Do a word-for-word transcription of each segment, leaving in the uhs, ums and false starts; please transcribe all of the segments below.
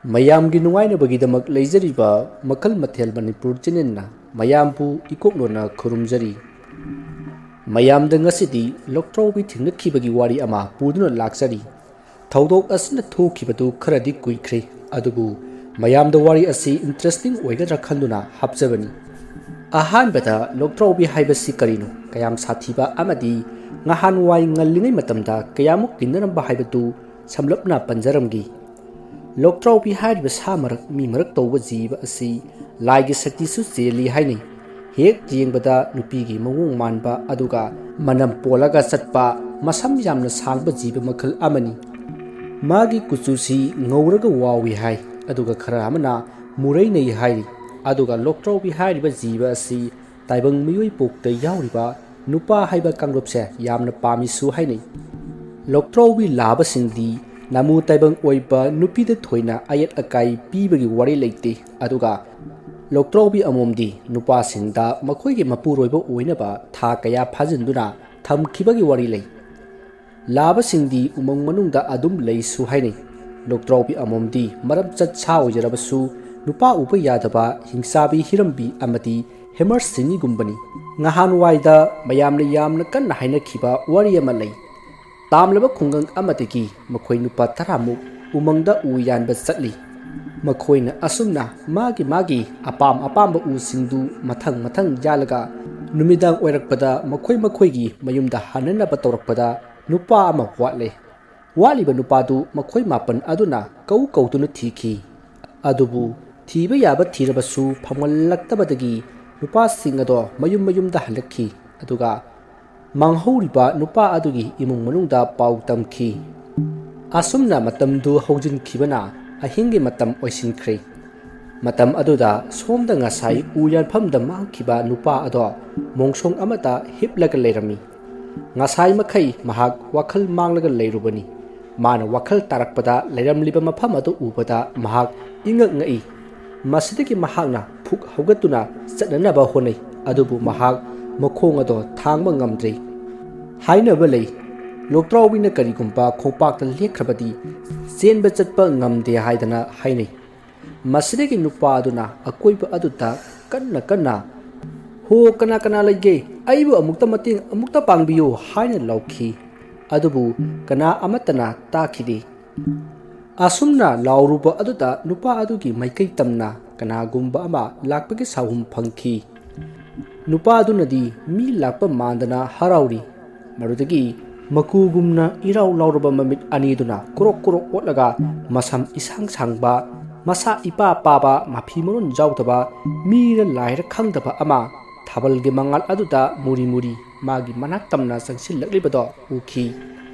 ꯃꯌꯥꯝꯒꯤ ꯅꯨꯡꯉꯥꯏꯅꯕꯒꯤꯗꯃꯛ ꯂꯩꯖꯔꯤꯕ ꯃꯈꯜ ꯃꯊꯦꯜ ꯃꯅꯤꯄꯨꯔ ꯆꯦꯅꯦꯜꯅ ꯃꯌꯥꯝꯕꯨ ꯏꯀꯣꯛꯂꯣꯟꯅ ꯈꯨꯔꯨꯝꯖꯔꯤ꯫ ꯃꯌꯥꯝꯗ ꯉꯁꯤꯗꯤ ꯂꯣꯛꯇ꯭ꯔꯥꯎꯕꯤ ꯊꯦꯡꯅꯈꯤꯕꯒꯤ ꯋꯥꯔꯤ ꯑꯃ ꯄꯨꯗꯨꯅ ꯂꯥꯛꯆꯔꯤ꯫ ꯊꯧꯗꯣꯛ ꯑꯁꯤꯅ ꯊꯣꯛꯈꯤꯕꯗꯨ ꯈꯔꯗꯤ ꯀꯨꯏꯈ꯭ꯔꯦ, ꯑꯗꯨꯕꯨ ꯃꯌꯥꯝꯗ ꯋꯥꯔꯤ ꯑꯁꯤ interesting ꯑꯣꯏꯒꯗ꯭ꯔꯥ ꯈꯟꯗꯨꯅ ꯍꯥꯞꯆꯕꯅꯤ꯫ ꯑꯍꯥꯟꯕꯗ ꯂꯣꯛꯇ꯭ꯔꯥꯎꯕꯤ ꯍꯥꯏꯕꯁꯤ ꯀꯔꯤꯅꯣ, ꯀꯌꯥꯝ ꯁꯥꯊꯤꯕ ꯑꯃꯗꯤ ꯉꯍꯥꯟꯋꯥꯏ ꯉꯜꯂꯤꯉꯩ ꯃꯇꯝꯗ ꯀꯌꯥꯃꯨꯛ ꯀꯤꯅꯔꯝꯕ ꯍꯥꯏꯕꯗꯨ ꯁꯝꯂꯞꯅ ꯄꯟꯖꯔꯝꯒꯦ꯫ ꯂꯣꯛꯇ꯭ꯔꯥꯎꯕꯤ ꯍꯥꯏꯔꯤꯕ ꯁꯥ ꯃꯔꯛ ꯃꯤ ꯃꯔꯛ ꯇꯧꯕ ꯖꯤꯕ ꯑꯁꯤ ꯂꯥꯏꯒꯤ ꯁꯛꯇꯤꯁꯨ ꯆꯦꯜꯂꯤ ꯍꯥꯏꯅꯩ꯫ ꯍꯦꯛ ꯌꯦꯡꯕꯗ ꯅꯨꯄꯤꯒꯤ ꯃꯑꯣꯡ ꯃꯥꯟꯕ, ꯑꯗꯨꯒ ꯃꯅꯝ ꯄꯣꯜꯂꯒ ꯆꯠꯄ, ꯃꯁꯝ ꯌꯥꯝꯅ ꯁꯥꯡꯕ ꯖꯤꯕ ꯃꯈꯜ ꯑꯃꯅꯤ꯫ ꯃꯥꯒꯤ ꯀꯨꯆꯨꯁꯤ ꯉꯧꯔꯒ ꯋꯥꯎꯏ ꯍꯥꯏ, ꯑꯗꯨꯒ ꯈꯔ ꯑꯃꯅ ꯃꯨꯔꯩꯅꯩ ꯍꯥꯏꯔꯤ꯫ ꯑꯗꯨꯒ ꯂꯣꯛꯇ꯭ꯔꯥꯎꯕꯤ ꯍꯥꯏꯔꯤꯕ ꯖꯤꯕ ꯑꯁꯤ ꯇꯥꯏꯕꯪ ꯃꯤꯑꯣꯏ ꯄꯣꯛꯇ ꯌꯥꯎꯔꯤꯕ ꯅꯨꯄꯥ ꯍꯥꯏꯕ ꯀꯥꯡꯂꯨꯞꯁꯦ ꯌꯥꯝꯅ ꯄꯥꯝꯃꯤꯁꯨ ꯍꯥꯏꯅꯩ꯫ ꯂꯣꯛꯇ꯭ꯔꯥꯎꯕꯤ ꯂꯥꯕꯁꯤꯡꯗꯤ ꯅꯥꯃꯨ ꯇꯥꯏꯕꯪ ꯑꯣꯏꯕ ꯅꯨꯄꯤꯗ ꯊꯣꯏꯅ ꯑꯌꯦꯠ ꯑꯀꯥꯏ ꯄꯤꯕꯒꯤ ꯋꯥꯔꯤ ꯂꯩꯇꯦ, ꯑꯗꯨꯒ ꯂꯣꯛꯇ꯭ꯔꯥꯎꯕꯤ ꯑꯃꯣꯝꯗꯤ ꯅꯨꯄꯥꯁꯤꯡꯗ ꯃꯈꯣꯏꯒꯤ ꯃꯄꯨꯔꯣꯏꯕ ꯑꯣꯏꯅꯕ ꯊꯥ ꯀꯌꯥ ꯐꯥꯖꯤꯟꯗꯨꯅ ꯊꯝꯈꯤꯕꯒꯤ ꯋꯥꯔꯤ ꯂꯩ꯫ ꯂꯥꯕꯁꯤꯡꯗꯤ ꯎꯃꯪ ꯃꯅꯨꯡꯗ ꯑꯗꯨꯝ ꯂꯩꯁꯨ ꯍꯥꯏꯅꯩ꯫ ꯂꯣꯛꯇ꯭ꯔꯥꯎꯕꯤ ꯑꯃꯣꯝꯗꯤ ꯃꯔꯝꯆꯠ ꯁꯥ ꯑꯣꯏꯖꯔꯕꯁꯨ ꯅꯨꯄꯥ ꯎꯕ ꯌꯥꯗꯕ ꯍꯤꯡꯆꯥꯕꯤ ꯍꯤꯔꯝꯕꯤ ꯑꯃꯗꯤ ꯍꯦꯃꯔ ꯁꯤꯅꯤꯒꯨꯝꯕꯅꯤ꯫ ꯉꯍꯥꯟꯋꯥꯏꯗ ꯃꯌꯥꯝꯅ ꯌꯥꯝꯅ ꯀꯟꯅ ꯍꯥꯏꯅꯈꯤꯕ ꯋꯥꯔꯤ ꯑꯃ ꯂꯩ꯫ ꯇꯥꯝꯂꯕ ꯈꯨꯡꯒꯪ ꯑꯃꯗꯒꯤ ꯃꯈꯣꯏ ꯅꯨꯄꯥ ꯇꯔꯥꯃꯨꯛ ꯎꯃꯪꯗ ꯎ ꯌꯥꯟꯕ ꯆꯠꯂꯤ꯫ ꯃꯈꯣꯏꯅ ꯑꯁꯨꯝꯅ ꯃꯥꯒꯤ ꯃꯥꯒꯤ ꯑꯄꯥꯝ ꯑꯄꯥꯝꯕ ꯎꯁꯤꯡꯗꯨ ꯃꯊꯪ ꯃꯊꯪ ꯌꯥꯜꯂꯒ ꯅꯨꯃꯤꯗꯥꯡ ꯑꯣꯏꯔꯛꯄꯗ ꯃꯈꯣꯏ ꯃꯈꯣꯏꯒꯤ ꯃꯌꯨꯝꯗ ꯍꯟꯅꯅꯕ ꯇꯧꯔꯛꯄꯗ ꯅꯨꯄꯥ ꯑꯃ ꯋꯥꯠꯂꯦ꯫ ꯋꯥꯠꯂꯤꯕ ꯅꯨꯄꯥꯗꯨ ꯃꯈꯣꯏ ꯃꯥꯄꯟ ꯑꯗꯨꯅ ꯀꯧ ꯀꯧꯗꯨꯅ ꯊꯤꯈꯤ꯫ ꯑꯗꯨꯕꯨ ꯊꯤꯕ ꯌꯥꯕ ꯊꯤꯔꯕꯁꯨ ꯐꯪꯍꯜꯂꯛꯇꯕꯗꯒꯤ ꯅꯨꯄꯥꯁꯤꯡ ꯑꯗꯣ ꯃꯌꯨꯝ ꯃꯌꯨꯝꯗ ꯍꯜꯂꯛꯈꯤ꯫ ꯑꯗꯨꯒ ꯃꯥꯡꯍꯧꯔꯤꯕ ꯅꯨꯄꯥ ꯑꯗꯨꯒꯤ ꯏꯃꯨꯡ ꯃꯅꯨꯡꯗ ꯄꯥꯎ ꯇꯝꯈꯤ꯫ ꯑꯁꯨꯝꯅ ꯃꯇꯝꯗꯨ ꯍꯧꯖꯤꯟꯈꯤꯕꯅ ꯑꯍꯤꯡꯒꯤ ꯃꯇꯝ ꯑꯣꯏꯁꯤꯟꯈ꯭ꯔꯦ꯫ ꯃꯇꯝ ꯑꯗꯨꯗ ꯁꯣꯝꯗ ꯉꯁꯥꯏ ꯎ ꯌꯥꯟꯐꯝꯗ ꯃꯥꯡꯈꯤꯕ ꯅꯨꯄꯥ ꯑꯗꯣ ꯃꯣꯡꯁꯣꯡ ꯑꯃꯗ ꯍꯤꯞꯂꯒ ꯂꯩꯔꯝꯃꯤ꯫ ꯉꯁꯥꯏ ꯃꯈꯩ ꯃꯍꯥꯛ ꯋꯥꯈꯜ ꯃꯥꯡꯂꯒ ꯂꯩꯔꯨꯕꯅꯤ꯫ ꯃꯥꯅ ꯋꯥꯈꯜ ꯇꯥꯔꯛꯄꯗ ꯂꯩꯔꯝꯂꯤꯕ ꯃꯐꯝ ꯑꯗꯨ ꯎꯕꯗ ꯃꯍꯥꯛ ꯏꯉꯛ ꯉꯛꯏ꯫ ꯃꯁꯤꯗꯒꯤ ꯃꯍꯥꯛꯅ ꯐꯨꯛ ꯍꯧꯒꯠꯇꯨꯅ ꯆꯠꯅꯅꯕ ꯍꯣꯠꯅꯩ, ꯑꯗꯨꯕꯨ ꯃꯍꯥꯛ ꯃꯈꯣꯡ ꯑꯗꯣ ꯊꯥꯡꯕ ꯉꯝꯗ꯭ꯔꯦ꯫ ꯍꯥꯏꯅꯕ ꯂꯩ, ꯂꯣꯛꯇ꯭ꯔꯥꯎꯕꯤꯅ ꯀꯔꯤꯒꯨꯝꯕ ꯈꯣꯡꯄꯥꯛꯇ ꯂꯦꯛꯈ꯭ꯔꯕꯗꯤ ꯆꯦꯟꯕ ꯆꯠꯄ ꯉꯝꯗꯦ ꯍꯥꯏꯗꯅ ꯍꯥꯏꯅꯩ꯫ ꯃꯁꯤꯗꯒꯤ ꯅꯨꯄꯥ ꯑꯗꯨꯅ ꯑꯀꯣꯏꯕ ꯑꯗꯨꯗ ꯀꯟꯅ ꯀꯟꯅ, "ꯍꯣ, ꯀꯅꯥ ꯀꯅꯥ ꯂꯩꯒꯦ? ꯑꯩꯕꯨ ꯑꯃꯨꯛꯇ ꯃꯇꯦꯡ ꯑꯃꯨꯛꯇ ꯄꯥꯡꯕꯤꯌꯨ" ꯍꯥꯏꯅ ꯂꯥꯎꯈꯤ꯫ ꯑꯗꯨꯕꯨ ꯀꯅꯥ ꯑꯃꯠꯇꯅ ꯇꯥꯈꯤꯗꯦ꯫ ꯑꯁꯨꯝꯅ ꯂꯥꯎꯔꯨꯕ ꯑꯗꯨꯗ ꯅꯨꯄꯥ ꯑꯗꯨꯒꯤ ꯃꯥꯏꯀꯩ ꯇꯝꯅ ꯀꯅꯥꯒꯨꯝꯕ ꯑꯃ ꯂꯥꯛꯄꯒꯤ ꯁꯥꯍꯨꯝ ꯐꯪꯈꯤ꯫ ꯅꯨꯄꯥ ꯑꯗꯨꯅꯗꯤ ꯃꯤ ꯂꯥꯛꯄ ꯃꯥꯟꯗꯅ ꯍꯔꯥꯎꯔꯤ꯫ ꯃꯗꯨꯗꯒꯤ ꯃꯀꯨꯒꯨꯝꯅ ꯏꯔꯥꯎ ꯂꯥꯎꯔꯕ ꯃꯃꯤꯠ ꯑꯅꯤꯗꯨꯅ ꯀ꯭ꯔꯣꯛ ꯀ꯭ꯔꯣꯛ ꯑꯣꯠꯂꯒ, ꯃꯁꯝ ꯏꯁꯥꯡ ꯁꯥꯡꯕ, ꯃꯁꯥ ꯏꯄꯥ ꯄꯥꯕ, ꯃꯐꯤ ꯃꯔꯣꯟ ꯌꯥꯎꯗꯕ, ꯃꯤꯔ ꯂꯥꯏꯔ ꯈꯪꯗꯕ ꯑꯃ ꯊꯥꯕꯜꯒꯤ ꯃꯉꯥꯜ ꯑꯗꯨꯗ ꯃꯨꯔꯤ ꯃꯨꯔꯤ ꯃꯥꯒꯤ ꯃꯅꯥꯛ ꯇꯝꯅ ꯆꯪꯁꯤꯜꯂꯛꯂꯤꯕꯗꯣ ꯎꯈꯤ꯫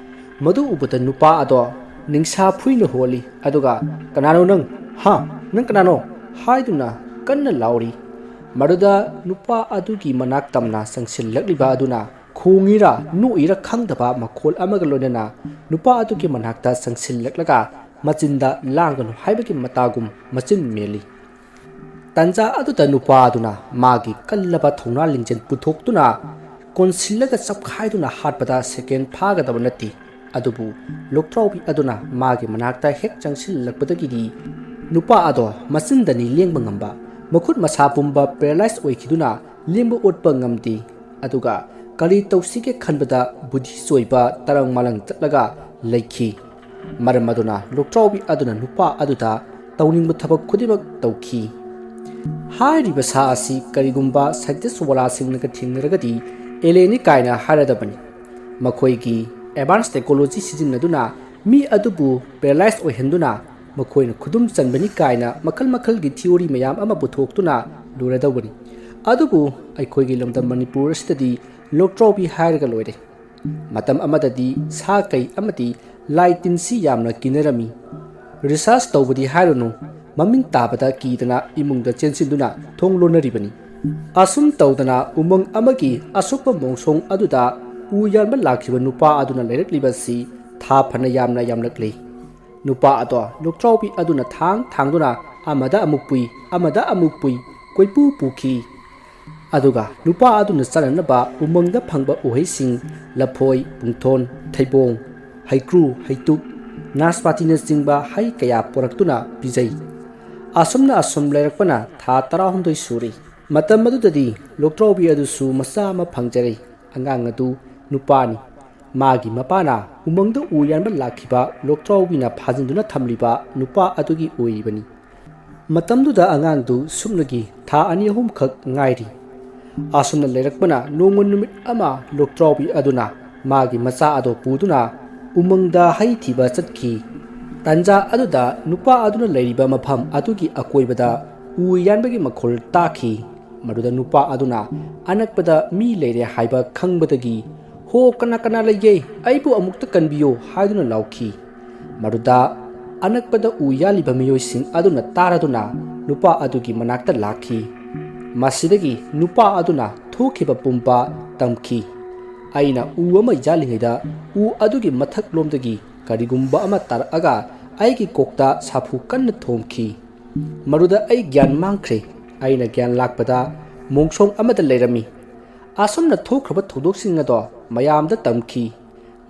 ꯃꯗꯨ ꯎꯕꯗ ꯅꯨꯄꯥ ꯑꯗꯣ ꯅꯤꯡꯁꯥ ꯐꯨꯏꯅ ꯍꯣꯜꯂꯤ, ꯑꯗꯨꯒ, "ꯀꯅꯥꯅꯣ ꯅꯪ? ꯍꯥ? ꯅꯪ ꯀꯅꯥꯅꯣ?" ꯍꯥꯏꯗꯨꯅ ꯀꯟꯅ ꯂꯥꯎꯔꯤ꯫ ꯃꯗꯨꯗ ꯅꯨꯄꯥ ꯑꯗꯨꯒꯤ ꯃꯅꯥꯛ ꯇꯝꯅ ꯆꯪꯁꯤꯜꯂꯛꯂꯤꯕ ꯑꯗꯨꯅ ꯈꯣꯡꯉꯤꯔꯥ ꯅꯣꯛꯏꯔꯥ ꯈꯪꯗꯕ ꯃꯈꯣꯜ ꯑꯃꯒ ꯂꯣꯏꯅꯅ ꯅꯨꯄꯥ ꯑꯗꯨꯒꯤ ꯃꯅꯥꯛꯇ ꯆꯪꯁꯤꯜꯂꯛꯂꯒ ꯃꯆꯤꯟꯗ "ꯂꯥꯡꯒꯅꯨ" ꯍꯥꯏꯕꯒꯤ ꯃꯇꯥꯒꯨꯝ ꯃꯆꯤꯟ ꯃꯦꯜꯂꯤ꯫ ꯇꯟꯖꯥ ꯑꯗꯨꯗ ꯅꯨꯄꯥ ꯑꯗꯨꯅ ꯃꯥꯒꯤ ꯀꯜꯂꯕ ꯊꯧꯅꯥ ꯂꯤꯡꯖꯦꯜ ꯄꯨꯊꯣꯛꯇꯨꯅ ꯀꯣꯟꯁꯤꯜꯂꯒ ꯆꯞꯈꯥꯏꯗꯨꯅ ꯍꯥꯠꯄꯗ ꯁꯦꯀꯦꯟ ꯐꯥꯒꯗꯕ ꯅꯠꯇꯦ꯫ ꯑꯗꯨꯕꯨ ꯂꯣꯛꯇ꯭ꯔꯥꯎꯕꯤ ꯑꯗꯨꯅ ꯃꯥꯒꯤ ꯃꯅꯥꯛꯇ ꯍꯦꯛ ꯆꯪꯁꯤꯜꯂꯛꯄꯗꯒꯤꯗꯤ ꯅꯨꯄꯥ ꯑꯗꯣ ꯃꯆꯤꯟꯗꯅꯤ ꯂꯦꯡꯕ ꯉꯝꯕ, ꯃꯈꯨꯠ ꯃꯁꯥ ꯄꯨꯝꯕ ꯄꯦꯔꯥꯂꯥꯏꯁ ꯑꯣꯏꯈꯤꯗꯨꯅ ꯂꯦꯡꯕ ꯑꯣꯠꯄ ꯉꯝꯗꯦ꯫ ꯑꯗꯨꯒ ꯀꯔꯤ ꯇꯧꯁꯤꯒꯦ ꯈꯟꯕꯗ ꯕꯨꯙꯤ ꯆꯣꯏꯕ ꯇꯔꯪ ꯃꯥꯂꯪ ꯆꯠꯂꯒ ꯂꯩꯈꯤ꯫ ꯃꯔꯝ ꯑꯗꯨꯅ ꯂꯣꯛꯇ꯭ꯔꯥꯎꯕꯤ ꯑꯗꯨꯅ ꯅꯨꯄꯥ ꯑꯗꯨꯗ ꯇꯧꯅꯤꯡꯕ ꯊꯕꯛ ꯈꯨꯗꯤꯡꯃꯛ ꯇꯧꯈꯤ꯫ ꯍꯥꯏꯔꯤꯕ ꯁꯥ ꯑꯁꯤ ꯀꯔꯤꯒꯨꯝꯕ ꯁꯥꯏꯟꯇꯤꯁ ꯋꯥꯂꯥꯁꯤꯡꯅꯒ ꯊꯦꯡꯅꯔꯒꯗꯤ ꯑꯦꯂꯦꯟꯅꯤ ꯀꯥꯏꯅ ꯍꯥꯏꯔꯗꯕꯅꯤ꯫ ꯃꯈꯣꯏꯒꯤ ꯑꯦꯗꯚꯥꯟꯁ ꯇꯦꯛꯅꯣꯂꯣꯖꯤ ꯁꯤꯖꯤꯟꯅꯗꯨꯅ ꯃꯤ ꯑꯗꯨꯕꯨ ꯄꯦꯔꯥꯂꯥꯏꯁ ꯑꯣꯏꯍꯟꯗꯨꯅ ꯃꯈꯣꯏꯅ ꯈꯨꯗꯨꯝ ꯆꯟꯕꯅꯤ ꯀꯥꯏꯅ ꯃꯈꯜ ꯃꯈꯜꯒꯤ ꯊꯤꯑꯣꯔꯤ ꯃꯌꯥꯝ ꯑꯃ ꯄꯨꯊꯣꯛꯇꯨꯅ ꯂꯣꯏꯔꯗꯧꯕꯅꯤ꯫ ꯑꯗꯨꯕꯨ ꯑꯩꯈꯣꯏꯒꯤ ꯂꯝꯗꯝ ꯃꯅꯤꯄꯨꯔ ꯑꯁꯤꯗꯗꯤ ꯂꯣꯛꯇ꯭ꯔꯥꯎꯕꯤ ꯍꯥꯏꯔꯒ ꯂꯣꯏꯔꯦ꯫ ꯃꯇꯝ ꯑꯃꯗꯗꯤ ꯁꯥ ꯀꯩ ꯑꯃꯗꯤ ꯂꯥꯏ ꯇꯤꯟꯁꯤ ꯌꯥꯝꯅ ꯀꯤꯅꯔꯝꯃꯤ꯫ ꯔꯤꯁꯥꯔꯆ ꯇꯧꯕꯗꯤ ꯍꯥꯏꯔꯨꯅꯨ, ꯃꯃꯤꯡ ꯇꯥꯕꯗ ꯀꯤꯗꯅ ꯏꯃꯨꯡꯗ ꯆꯦꯟꯁꯤꯟꯗꯨꯅ ꯊꯣꯡ ꯂꯣꯟꯅꯔꯤꯕꯅꯤ꯫ ꯑꯁꯨꯝ ꯇꯧꯗꯅ ꯎꯃꯪ ꯑꯃꯒꯤ ꯑꯁꯨꯞꯄ ꯃꯣꯡꯁꯣꯡ ꯑꯗꯨꯗ ꯎ ꯌꯥꯟꯕ ꯂꯥꯛꯈꯤꯕ ꯅꯨꯄꯥ ꯑꯗꯨꯅ ꯂꯩꯔꯛꯂꯤꯕꯁꯤ ꯊꯥ ꯐꯅ ꯌꯥꯝꯅ ꯌꯥꯝꯂꯛꯂꯤ꯫ ꯅꯨꯄꯥ ꯑꯗꯣ ꯂꯣꯛꯇ꯭ꯔꯥꯎꯕꯤ ꯑꯗꯨꯅ ꯊꯥꯡ ꯊꯥꯡꯗꯨꯅ ꯑꯃꯗ ꯑꯃꯨꯛ ꯄꯨꯏ, ꯑꯃꯗ ꯑꯃꯨꯛ ꯄꯨꯏ, ꯀꯣꯏꯄꯨ ꯄꯨꯈꯤ꯫ ꯑꯗꯨꯒ ꯅꯨꯄꯥ ꯑꯗꯨꯅ ꯆꯥꯅꯅꯕ ꯎꯃꯪꯗ ꯐꯪꯕ ꯎꯍꯩꯁꯤꯡ, ꯂꯐꯣꯏ, ꯄꯨꯡꯊꯣꯟ, ꯊꯩꯕꯣꯡ, ꯍꯩꯀ꯭ꯔꯨ, ꯍꯩꯇꯨꯞ, ꯅꯥꯁꯄꯥꯇꯤꯅꯆꯤꯡꯕ ꯍꯩ ꯀꯌꯥ ꯄꯨꯔꯛꯇꯨꯅ ꯄꯤꯖꯩ꯫ ꯑꯁꯨꯝꯅ ꯑꯁꯨꯝ ꯂꯩꯔꯛꯄꯅ ꯊꯥ ꯇꯔꯥꯍꯨꯝꯗꯣꯏ ꯁꯨꯔꯤ꯫ ꯃꯇꯝ ꯑꯗꯨꯗꯗꯤ ꯂꯣꯛꯇ꯭ꯔꯥꯎꯕꯤ ꯑꯗꯨꯁꯨ ꯃꯆꯥ ꯑꯃ ꯐꯪꯖꯔꯦ꯫ ꯑꯉꯥꯡ ꯑꯗꯨ ꯅꯨꯄꯥꯅꯤ꯫ ꯃꯥꯒꯤ ꯃꯄꯥꯅ ꯎꯃꯪꯗ ꯎ ꯌꯥꯟꯕ ꯂꯥꯛꯈꯤꯕ ꯂꯣꯛꯇ꯭ꯔꯥꯎꯕꯤꯅ ꯐꯥꯖꯤꯟꯗꯨꯅ ꯊꯝꯂꯤꯕ ꯅꯨꯄꯥ ꯑꯗꯨꯒꯤ ꯑꯣꯏꯔꯤꯕꯅꯤ꯫ ꯃꯇꯝꯗꯨꯗ ꯑꯉꯥꯡꯗꯨ ꯁꯨꯞꯅꯒꯤ ꯊꯥ ꯑꯅꯤ ꯑꯍꯨꯝꯈꯛ ꯉꯥꯏꯔꯤ꯫ ꯑꯁꯨꯝꯅ ꯂꯩꯔꯛꯄꯅ ꯅꯣꯡꯃ ꯅꯨꯃꯤꯠ ꯑꯃ ꯂꯣꯛꯇ꯭ꯔꯥꯎꯕꯤ ꯑꯗꯨꯅ ꯃꯥꯒꯤ ꯃꯆꯥ ꯑꯗꯨ ꯄꯨꯗꯨꯅ ꯎꯃꯪꯗ ꯍꯩ ꯊꯤꯕ ꯆꯠꯈꯤ꯫ ꯇꯟꯖꯥ ꯑꯗꯨꯗ ꯅꯨꯄꯥ ꯑꯗꯨꯅ ꯂꯩꯔꯤꯕ ꯃꯐꯝ ꯑꯗꯨꯒꯤ ꯑꯀꯣꯏꯕꯗ ꯎ ꯌꯥꯟꯕꯒꯤ ꯃꯈꯣꯜ ꯇꯥꯈꯤ꯫ ꯃꯗꯨꯗ ꯅꯨꯄꯥ ꯑꯗꯨꯅ ꯑꯅꯛꯄꯗ ꯃꯤ ꯂꯩꯔꯦ ꯍꯥꯏꯕ ꯈꯪꯕꯗꯒꯤ, "ꯍꯣ, ꯀꯅꯥ ꯀꯅꯥ ꯂꯩꯒꯦ? ꯑꯩꯕꯨ ꯑꯃꯨꯛꯇ ꯀꯟꯕꯤꯌꯨ" ꯍꯥꯏꯗꯨꯅ ꯂꯥꯎꯈꯤ꯫ ꯃꯗꯨꯗ ꯑꯅꯛꯄꯗ ꯎ ꯌꯥꯜꯂꯤꯕ ꯃꯤꯑꯣꯏꯁꯤꯡ ꯑꯗꯨꯅ ꯇꯥꯔꯗꯨꯅ ꯅꯨꯄꯥ ꯑꯗꯨꯒꯤ ꯃꯅꯥꯛꯇ ꯂꯥꯛꯈꯤ꯫ ꯃꯁꯤꯗꯒꯤ ꯅꯨꯄꯥ ꯑꯗꯨꯅ ꯊꯣꯛꯈꯤꯕ ꯄꯨꯝꯕ ꯇꯝꯈꯤ꯫ ꯑꯩꯅ ꯎ ꯑꯃ ꯌꯥꯜꯂꯤꯉꯩꯗ ꯎ ꯑꯗꯨꯒꯤ ꯃꯊꯛꯂꯣꯝꯗꯒꯤ ꯀꯔꯤꯒꯨꯝꯕ ꯑꯃ ꯇꯥꯔꯛꯑꯒ ꯑꯩꯒꯤ ꯀꯣꯛꯇ ꯁꯥꯐꯨ ꯀꯟꯅ ꯊꯣꯝꯈꯤ꯫ ꯃꯗꯨꯗ ꯑꯩ ꯒ꯭ꯌꯥꯟ ꯃꯥꯡꯈ꯭ꯔꯦ꯫ ꯑꯩꯅ ꯒ꯭ꯌꯥꯟ ꯂꯥꯛꯄꯗ ꯃꯣꯡꯁꯣꯡ ꯑꯃꯗ ꯂꯩꯔꯝꯃꯤ꯫ ꯑꯁꯨꯝꯅ ꯊꯣꯛꯈ꯭ꯔꯕ ꯊꯧꯗꯣꯛꯁꯤꯡ ꯑꯗꯣ ꯃꯌꯥꯝꯗ ꯇꯝꯈꯤ꯫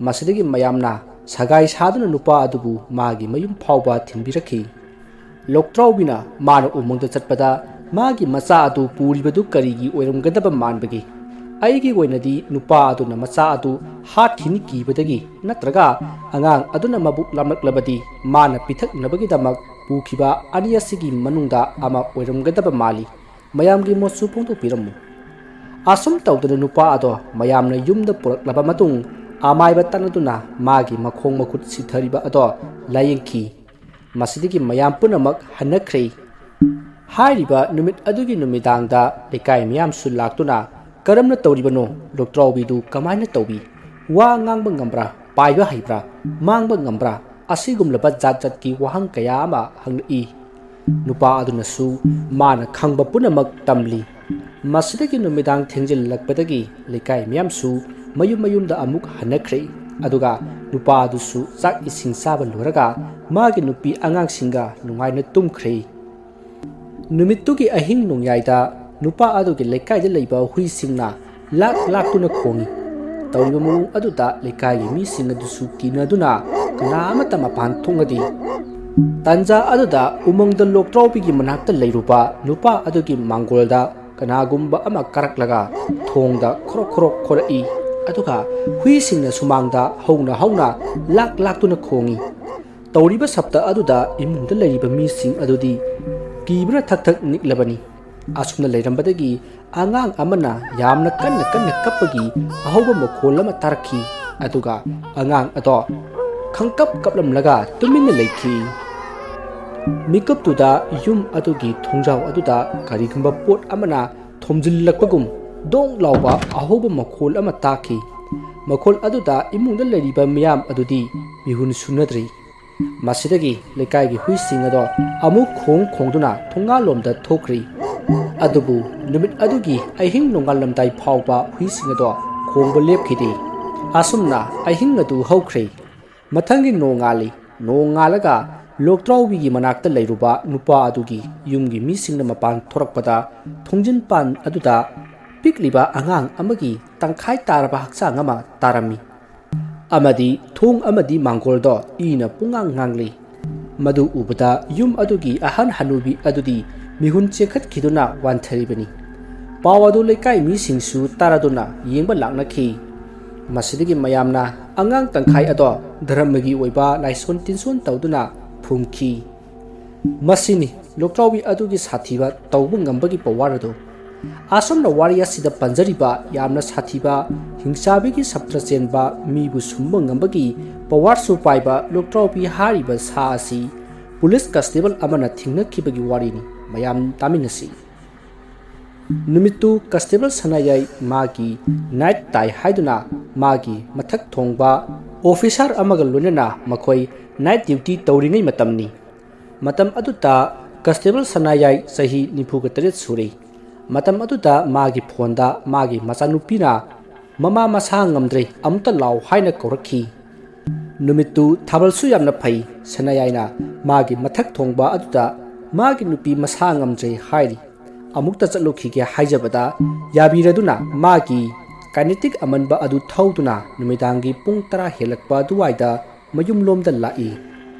ꯃꯁꯤꯗꯒꯤ ꯃꯌꯥꯝꯅ ꯁꯒꯥꯏ ꯁꯥꯗꯨꯅ ꯅꯨꯄꯥ ꯑꯗꯨꯕꯨ ꯃꯥꯒꯤ ꯃꯌꯨꯝ ꯐꯥꯎꯕ ꯊꯤꯟꯕꯤꯔꯛꯈꯤ꯫ ꯂꯣꯛꯇ꯭ꯔꯥꯎꯕꯤꯅ ꯃꯥꯅ ꯎꯃꯪꯗ ꯆꯠꯄꯗ ꯃꯥꯒꯤ ꯃꯆꯥ ꯑꯗꯨ ꯄꯨꯔꯤꯕꯗꯨ ꯀꯔꯤꯒꯤ ꯑꯣꯏꯔꯝꯒꯗꯕ ꯃꯥꯟꯕꯒꯦ? ꯑꯩꯒꯤ ꯑꯣꯏꯅꯗꯤ ꯅꯨꯄꯥ ꯑꯗꯨꯅ ꯃꯆꯥ ꯑꯗꯨ ꯍꯥꯠꯈꯤꯅꯤ ꯀꯤꯕꯗꯒꯤ, ꯅꯠꯇ꯭ꯔꯒ ꯑꯉꯥꯡ ꯑꯗꯨꯅ ꯃꯕꯨꯛ ꯂꯥꯝꯂꯛꯂꯕꯗꯤ ꯃꯥꯅ ꯄꯤꯊꯛꯅꯕꯒꯤꯗꯃꯛ ꯄꯨꯈꯤꯕ ꯑꯅꯤ ꯑꯁꯤꯒꯤ ꯃꯅꯨꯡꯗ ꯑꯃ ꯑꯣꯏꯔꯝꯒꯗꯕ ꯃꯥꯜꯂꯤ꯫ ꯃꯌꯥꯝꯒꯤ ꯃꯣꯠꯁꯨ ꯐꯣꯡꯗꯣꯛꯄꯤꯔꯝꯃꯨ꯫ ꯑꯁꯨꯝ ꯇꯧꯗꯅ ꯅꯨꯄꯥ ꯑꯗꯣ ꯃꯌꯥꯝꯅ ꯌꯨꯝꯗ ꯄꯨꯔꯛꯂꯕ ꯃꯇꯨꯡ ꯑꯃꯥꯏꯕ ꯇꯥꯟꯅꯗꯨꯅ ꯃꯥꯒꯤ ꯃꯈꯣꯡ ꯃꯈꯨꯠ ꯁꯤꯊꯔꯤꯕ ꯑꯗꯣ ꯂꯥꯌꯦꯡꯈꯤ꯫ ꯃꯁꯤꯗꯒꯤ ꯃꯌꯥꯝ ꯄꯨꯝꯅꯃꯛ ꯍꯟꯅꯈ꯭ꯔꯦ꯫ ꯍꯥꯏꯔꯤꯕ ꯅꯨꯃꯤꯠ ꯑꯗꯨꯒꯤ ꯅꯨꯃꯤꯗꯥꯡꯗ ꯂꯩꯀꯥꯏ ꯃꯤꯌꯥꯝꯁꯨ ꯂꯥꯛꯇꯨꯅ, "ꯀꯔꯝꯅ ꯇꯧꯔꯤꯕꯅꯣ? ꯂꯣꯛꯇ꯭ꯔꯥꯎꯕꯤꯗꯨ ꯀꯃꯥꯏꯅ ꯇꯧꯏ? ꯋꯥ ꯉꯥꯡꯕ ꯉꯝꯕ꯭ꯔꯥ? ꯄꯥꯏꯕ ꯍꯩꯕ꯭ꯔꯥ? ꯃꯥꯡꯕ ꯉꯝꯕ꯭ꯔꯥ?" ꯑꯁꯤꯒꯨꯝꯂꯕ ꯖꯥꯠ ꯖꯥꯠꯀꯤ ꯋꯥꯍꯪ ꯀꯌꯥ ꯑꯃ ꯍꯪꯂꯛꯏ꯫ ꯅꯨꯄꯥ ꯑꯗꯨꯅꯁꯨ ꯃꯥꯅ ꯈꯪꯕ ꯄꯨꯝꯅꯃꯛ ꯇꯝꯂꯤ꯫ ꯃꯁꯤꯗꯒꯤ ꯅꯨꯃꯤꯗꯥꯡ ꯊꯦꯡꯖꯤꯜꯂꯛꯄꯗꯒꯤ ꯂꯩꯀꯥꯏ ꯃꯤꯌꯥꯝꯁꯨ ꯃꯌꯨꯝ ꯃꯌꯨꯝꯗ ꯑꯃꯨꯛ ꯍꯟꯅꯈ꯭ꯔꯦ꯫ ꯑꯗꯨꯒ ꯅꯨꯄꯥ ꯑꯗꯨꯁꯨ ꯆꯥꯛ ꯏꯁꯤꯡ ꯆꯥꯕ ꯂꯣꯏꯔꯒ ꯃꯥꯒꯤ ꯅꯨꯄꯤ ꯑꯉꯥꯡꯁꯤꯡꯒ ꯅꯨꯡꯉꯥꯏꯅ ꯇꯨꯝꯈ꯭ꯔꯦ꯫ ꯅꯨꯃꯤꯠꯇꯨꯒꯤ ꯑꯍꯤꯡ ꯅꯣꯡꯌꯥꯏꯗ ꯅꯨꯄꯥ ꯑꯗꯨꯒꯤ ꯂꯩꯀꯥꯏꯗ ꯂꯩꯕ ꯍꯨꯏꯁꯤꯡꯅ ꯂꯥꯛ ꯂꯥꯛꯇꯨꯅ ꯈꯣꯡꯏ꯫ ꯇꯧꯔꯤꯕ ꯃꯑꯣꯡ ꯑꯗꯨꯗ ꯂꯩꯀꯥꯏꯒꯤ ꯃꯤꯁꯤꯡ ꯑꯗꯨꯁꯨ ꯀꯤꯅꯗꯨꯅ ꯀꯅꯥ ꯑꯃꯠꯇ ꯃꯄꯥꯟ ꯊꯣꯛꯅꯗꯦ꯫ ꯇꯥꯟꯖꯥ ꯑꯗꯨꯗ ꯎꯃꯪꯗ ꯂꯣꯛꯇ꯭ꯔꯥꯎꯕꯤꯒꯤ ꯃꯅꯥꯛꯇ ꯂꯩꯔꯨꯕ ꯅꯨꯄꯥ ꯑꯗꯨꯒꯤ ꯃꯥꯡꯒꯣꯜꯗ ꯀꯅꯥꯒꯨꯝꯕ ꯑꯃ ꯀꯥꯔꯛꯂꯒ ꯊꯣꯡꯗ ꯈꯣꯔꯣꯛ ꯈꯣꯔꯣꯛ ꯈꯣꯔꯛꯏ꯫ ꯑꯗꯨꯒ ꯍꯨꯏꯁꯤꯡꯅ ꯁꯨꯃꯥꯡꯗ ꯍꯧꯅ ꯍꯧꯅ ꯂꯥꯛ ꯂꯥꯛꯇꯨꯅ ꯈꯣꯡꯏ꯫ ꯇꯧꯔꯤꯕ ꯁꯞꯇ ꯑꯗꯨꯗ ꯏꯃꯨꯡꯗ ꯂꯩꯔꯤꯕ ꯃꯤꯁꯤꯡ ꯑꯗꯨꯗꯤ ꯀꯤꯕꯅ ꯊꯛ ꯊꯛ ꯅꯤꯛꯂꯕꯅꯤ꯫ ꯑꯁꯨꯝꯅ ꯂꯩꯔꯝꯕꯗꯒꯤ ꯑꯉꯥꯡ ꯑꯃꯅ ꯌꯥꯝꯅ ꯀꯟꯅ ꯀꯟꯅ ꯀꯞꯄꯒꯤ ꯑꯍꯧꯕ ꯃꯈꯣꯜ ꯑꯃ ꯇꯥꯔꯛꯈꯤ꯫ ꯑꯗꯨꯒ ꯑꯉꯥꯡ ꯑꯗꯣ ꯈꯪꯀꯞ ꯀꯞꯂꯝꯂꯒ ꯇꯨꯃꯤꯟꯅ ꯂꯩꯈꯤ꯫ ꯃꯤꯀꯞꯇꯨꯗ ꯌꯨꯝ ꯑꯗꯨꯒꯤ ꯊꯣꯡꯖꯥꯎ ꯑꯗꯨꯗ ꯀꯔꯤꯒꯨꯝꯕ ꯄꯣꯠ ꯑꯃꯅ ꯊꯣꯝꯖꯤꯜꯂꯛꯄꯒꯨꯝ ꯗꯣꯡ ꯂꯥꯎꯕ ꯑꯍꯧꯕ ꯃꯈꯣꯜ ꯑꯃ ꯇꯥꯈꯤ꯫ ꯃꯈꯣꯜ ꯑꯗꯨꯗ ꯏꯃꯨꯡꯗ ꯂꯩꯔꯤꯕ ꯃꯤꯌꯥꯝ ꯑꯗꯨꯗꯤ ꯃꯤꯍꯨꯟ ꯁꯨꯅꯗ꯭ꯔꯤ꯫ ꯃꯁꯤꯗꯒꯤ ꯂꯩꯀꯥꯏꯒꯤ ꯍꯨꯏꯁꯤꯡ ꯑꯗꯣ ꯑꯃꯨꯛ ꯈꯣꯡ ꯈꯣꯡꯗꯨꯅ ꯊꯣꯡꯒꯥꯜꯂꯣꯝꯗ ꯊꯣꯛꯈ꯭ꯔꯤ꯫ ꯑꯗꯨꯕꯨ ꯅꯨꯃꯤꯠ ꯑꯗꯨꯒꯤ ꯑꯍꯤꯡ ꯅꯣꯡꯉꯥꯜꯂꯝꯗꯥꯏ ꯐꯥꯎꯕ ꯍꯨꯏꯁꯤꯡ ꯑꯗꯣ ꯈꯣꯡꯕ ꯂꯦꯞꯈꯤꯗꯦ꯫ ꯑꯁꯨꯝꯅ ꯑꯍꯤꯡ ꯑꯗꯨ ꯍꯧꯈ꯭ꯔꯦ꯫ ꯃꯊꯪꯒꯤ ꯅꯣꯡꯉꯥꯜꯂꯤ꯫ ꯅꯣꯡꯉꯥꯜꯂꯒ ꯂꯣꯛꯇ꯭ꯔꯥꯎꯕꯤꯒꯤ ꯃꯅꯥꯛꯇ ꯂꯩꯔꯨꯕ ꯅꯨꯄꯥ ꯑꯗꯨꯒꯤ ꯌꯨꯝꯒꯤ ꯃꯤꯁꯤꯡꯅ ꯃꯄꯥꯟ ꯊꯣꯔꯛꯄꯗ ꯊꯣꯡꯖꯤꯟ ꯄꯥꯟ ꯑꯗꯨꯗ ꯄꯤꯛꯂꯤꯕ ꯑꯉꯥꯡ ꯑꯃꯒꯤ ꯇꯪꯈꯥꯏ ꯇꯥꯔꯕ ꯍꯛꯆꯥꯡ ꯑꯃ ꯇꯥꯔꯝꯃꯤ꯫ ꯑꯃꯗꯤ ꯊꯣꯡ ꯑꯃꯗꯤ ꯃꯥꯡꯒꯣꯜꯗꯣ ꯏꯅ ꯄꯨꯡꯉꯥꯡ ꯉꯥꯡꯂꯤ꯫ ꯃꯗꯨ ꯎꯕꯗ ꯌꯨꯝ ꯑꯗꯨꯒꯤ ꯑꯍꯟ ꯍꯅꯨꯕꯤ ꯑꯗꯨꯗꯤ ꯃꯤꯍꯨꯟ ꯆꯦꯟꯈꯠꯈꯤꯗꯨꯅ ꯋꯥꯟꯊꯔꯤꯕꯅꯤ꯫ ꯄꯥꯎ ꯑꯗꯨ ꯂꯩꯀꯥꯏ ꯃꯤꯁꯤꯡꯁꯨ ꯇꯥꯔꯗꯨꯅ ꯌꯦꯡꯕ ꯂꯥꯛꯅꯈꯤ꯫ ꯃꯁꯤꯗꯒꯤ ꯃꯌꯥꯝꯅ ꯑꯉꯥꯡ ꯇꯪꯈꯥꯏ ꯑꯗꯣ ꯙꯔꯃꯒꯤ ꯑꯣꯏꯕ ꯂꯥꯏꯁꯣꯟ ꯇꯤꯟꯁꯣꯟ ꯇꯧꯗꯨꯅ ꯐꯨꯝꯈꯤ꯫ ꯃꯁꯤꯅꯤ ꯂꯣꯛꯇ꯭ꯔꯥꯎꯕꯤ ꯑꯗꯨꯒꯤ ꯁꯥꯊꯤꯕ ꯇꯧꯕ ꯉꯝꯕꯒꯤ ꯄꯋꯥꯔ ꯑꯗꯨ꯫ ꯑꯁꯨꯝꯅ ꯋꯥꯔꯤ ꯑꯁꯤꯗ ꯄꯟꯖꯔꯤꯕ ꯌꯥꯝꯅ ꯁꯥꯊꯤꯕ ꯍꯤꯡꯆꯥꯕꯤꯒꯤ ꯁꯞꯇ꯭ꯔ ꯆꯦꯟꯕ ꯃꯤꯕꯨ ꯁꯨꯝꯕ ꯉꯝꯕꯒꯤ ꯄꯋꯥꯔꯁꯨ ꯄꯥꯏꯕ ꯂꯣꯛꯇ꯭ꯔꯥꯎꯕꯤ ꯍꯥꯏꯔꯤꯕ ꯁꯥ ꯑꯁꯤ ꯄꯨꯂꯤꯁ ꯀꯟꯁꯇꯦꯕꯜ ꯑꯃꯅ ꯊꯦꯡꯅꯈꯤꯕꯒꯤ ꯋꯥꯔꯤꯅꯤ꯫ ꯃꯌꯥꯝ ꯇꯥꯃꯤꯟꯅꯁꯤ꯫ ꯅꯨꯃꯤꯠꯇꯨ ꯀꯟꯁꯇꯦꯕꯜ ꯁꯅꯥꯌꯥꯏ ꯃꯥꯒꯤ ꯅꯥꯏꯠ ꯇꯥꯏ ꯍꯥꯏꯗꯨꯅ ꯃꯥꯒꯤ ꯃꯊꯛ ꯊꯣꯡꯕ ꯑꯣꯐꯤꯁꯥꯔ ꯑꯃꯒ ꯂꯣꯏꯅꯅ ꯃꯈꯣꯏ ꯅꯥꯏꯠ ꯗ꯭ꯌꯨꯇꯤ ꯇꯧꯔꯤꯉꯩ ꯃꯇꯝꯅꯤ꯫ ꯃꯇꯝ ꯑꯗꯨꯗ ꯀꯟꯁꯇꯦꯕꯜ ꯁꯅꯥꯌꯥꯏ ꯆꯍꯤ ꯅꯤꯐꯨꯒ ꯇꯔꯦꯠ ꯁꯨꯔꯤ꯫ ꯃꯇꯝ ꯑꯗꯨꯗ ꯃꯥꯒꯤ ꯐꯣꯟꯗ ꯃꯥꯒꯤ ꯃꯆꯥꯅꯨꯄꯤꯅ "ꯃꯃꯥ ꯃꯁꯥ ꯉꯝꯗ꯭ꯔꯦ, ꯑꯃꯨꯛꯇ ꯂꯥꯎ" ꯍꯥꯏꯅ ꯀꯧꯔꯛꯈꯤ꯫ ꯅꯨꯃꯤꯠꯇꯨ ꯊꯥꯕꯜꯁꯨ ꯌꯥꯝꯅ ꯐꯩ꯫ ꯁꯅꯥꯌꯥꯏꯅ ꯃꯥꯒꯤ ꯃꯊꯛ ꯊꯣꯡꯕ ꯑꯗꯨꯗ ꯃꯥꯒꯤ ꯅꯨꯄꯤ ꯃꯁꯥ ꯉꯝꯗ꯭ꯔꯦ ꯍꯥꯏꯔꯤ꯫ ꯑꯃꯨꯛꯇ ꯆꯠꯂꯨꯈꯤꯒꯦ ꯍꯥꯏꯖꯕꯗ ꯌꯥꯕꯤꯔꯗꯨꯅ ꯃꯥꯒꯤ ꯀꯥꯏꯅꯦꯇꯤꯛ ꯑꯃꯟꯕ ꯑꯗꯨ ꯊꯧꯗꯨꯅ ꯅꯨꯃꯤꯗꯥꯡꯒꯤ ꯄꯨꯡ ꯇꯔꯥ ꯍꯦꯜꯂꯛꯄ ꯑꯗꯨꯋꯥꯏꯗ ꯃꯌꯨꯝꯂꯣꯝꯗ ꯂꯥꯛꯏ꯫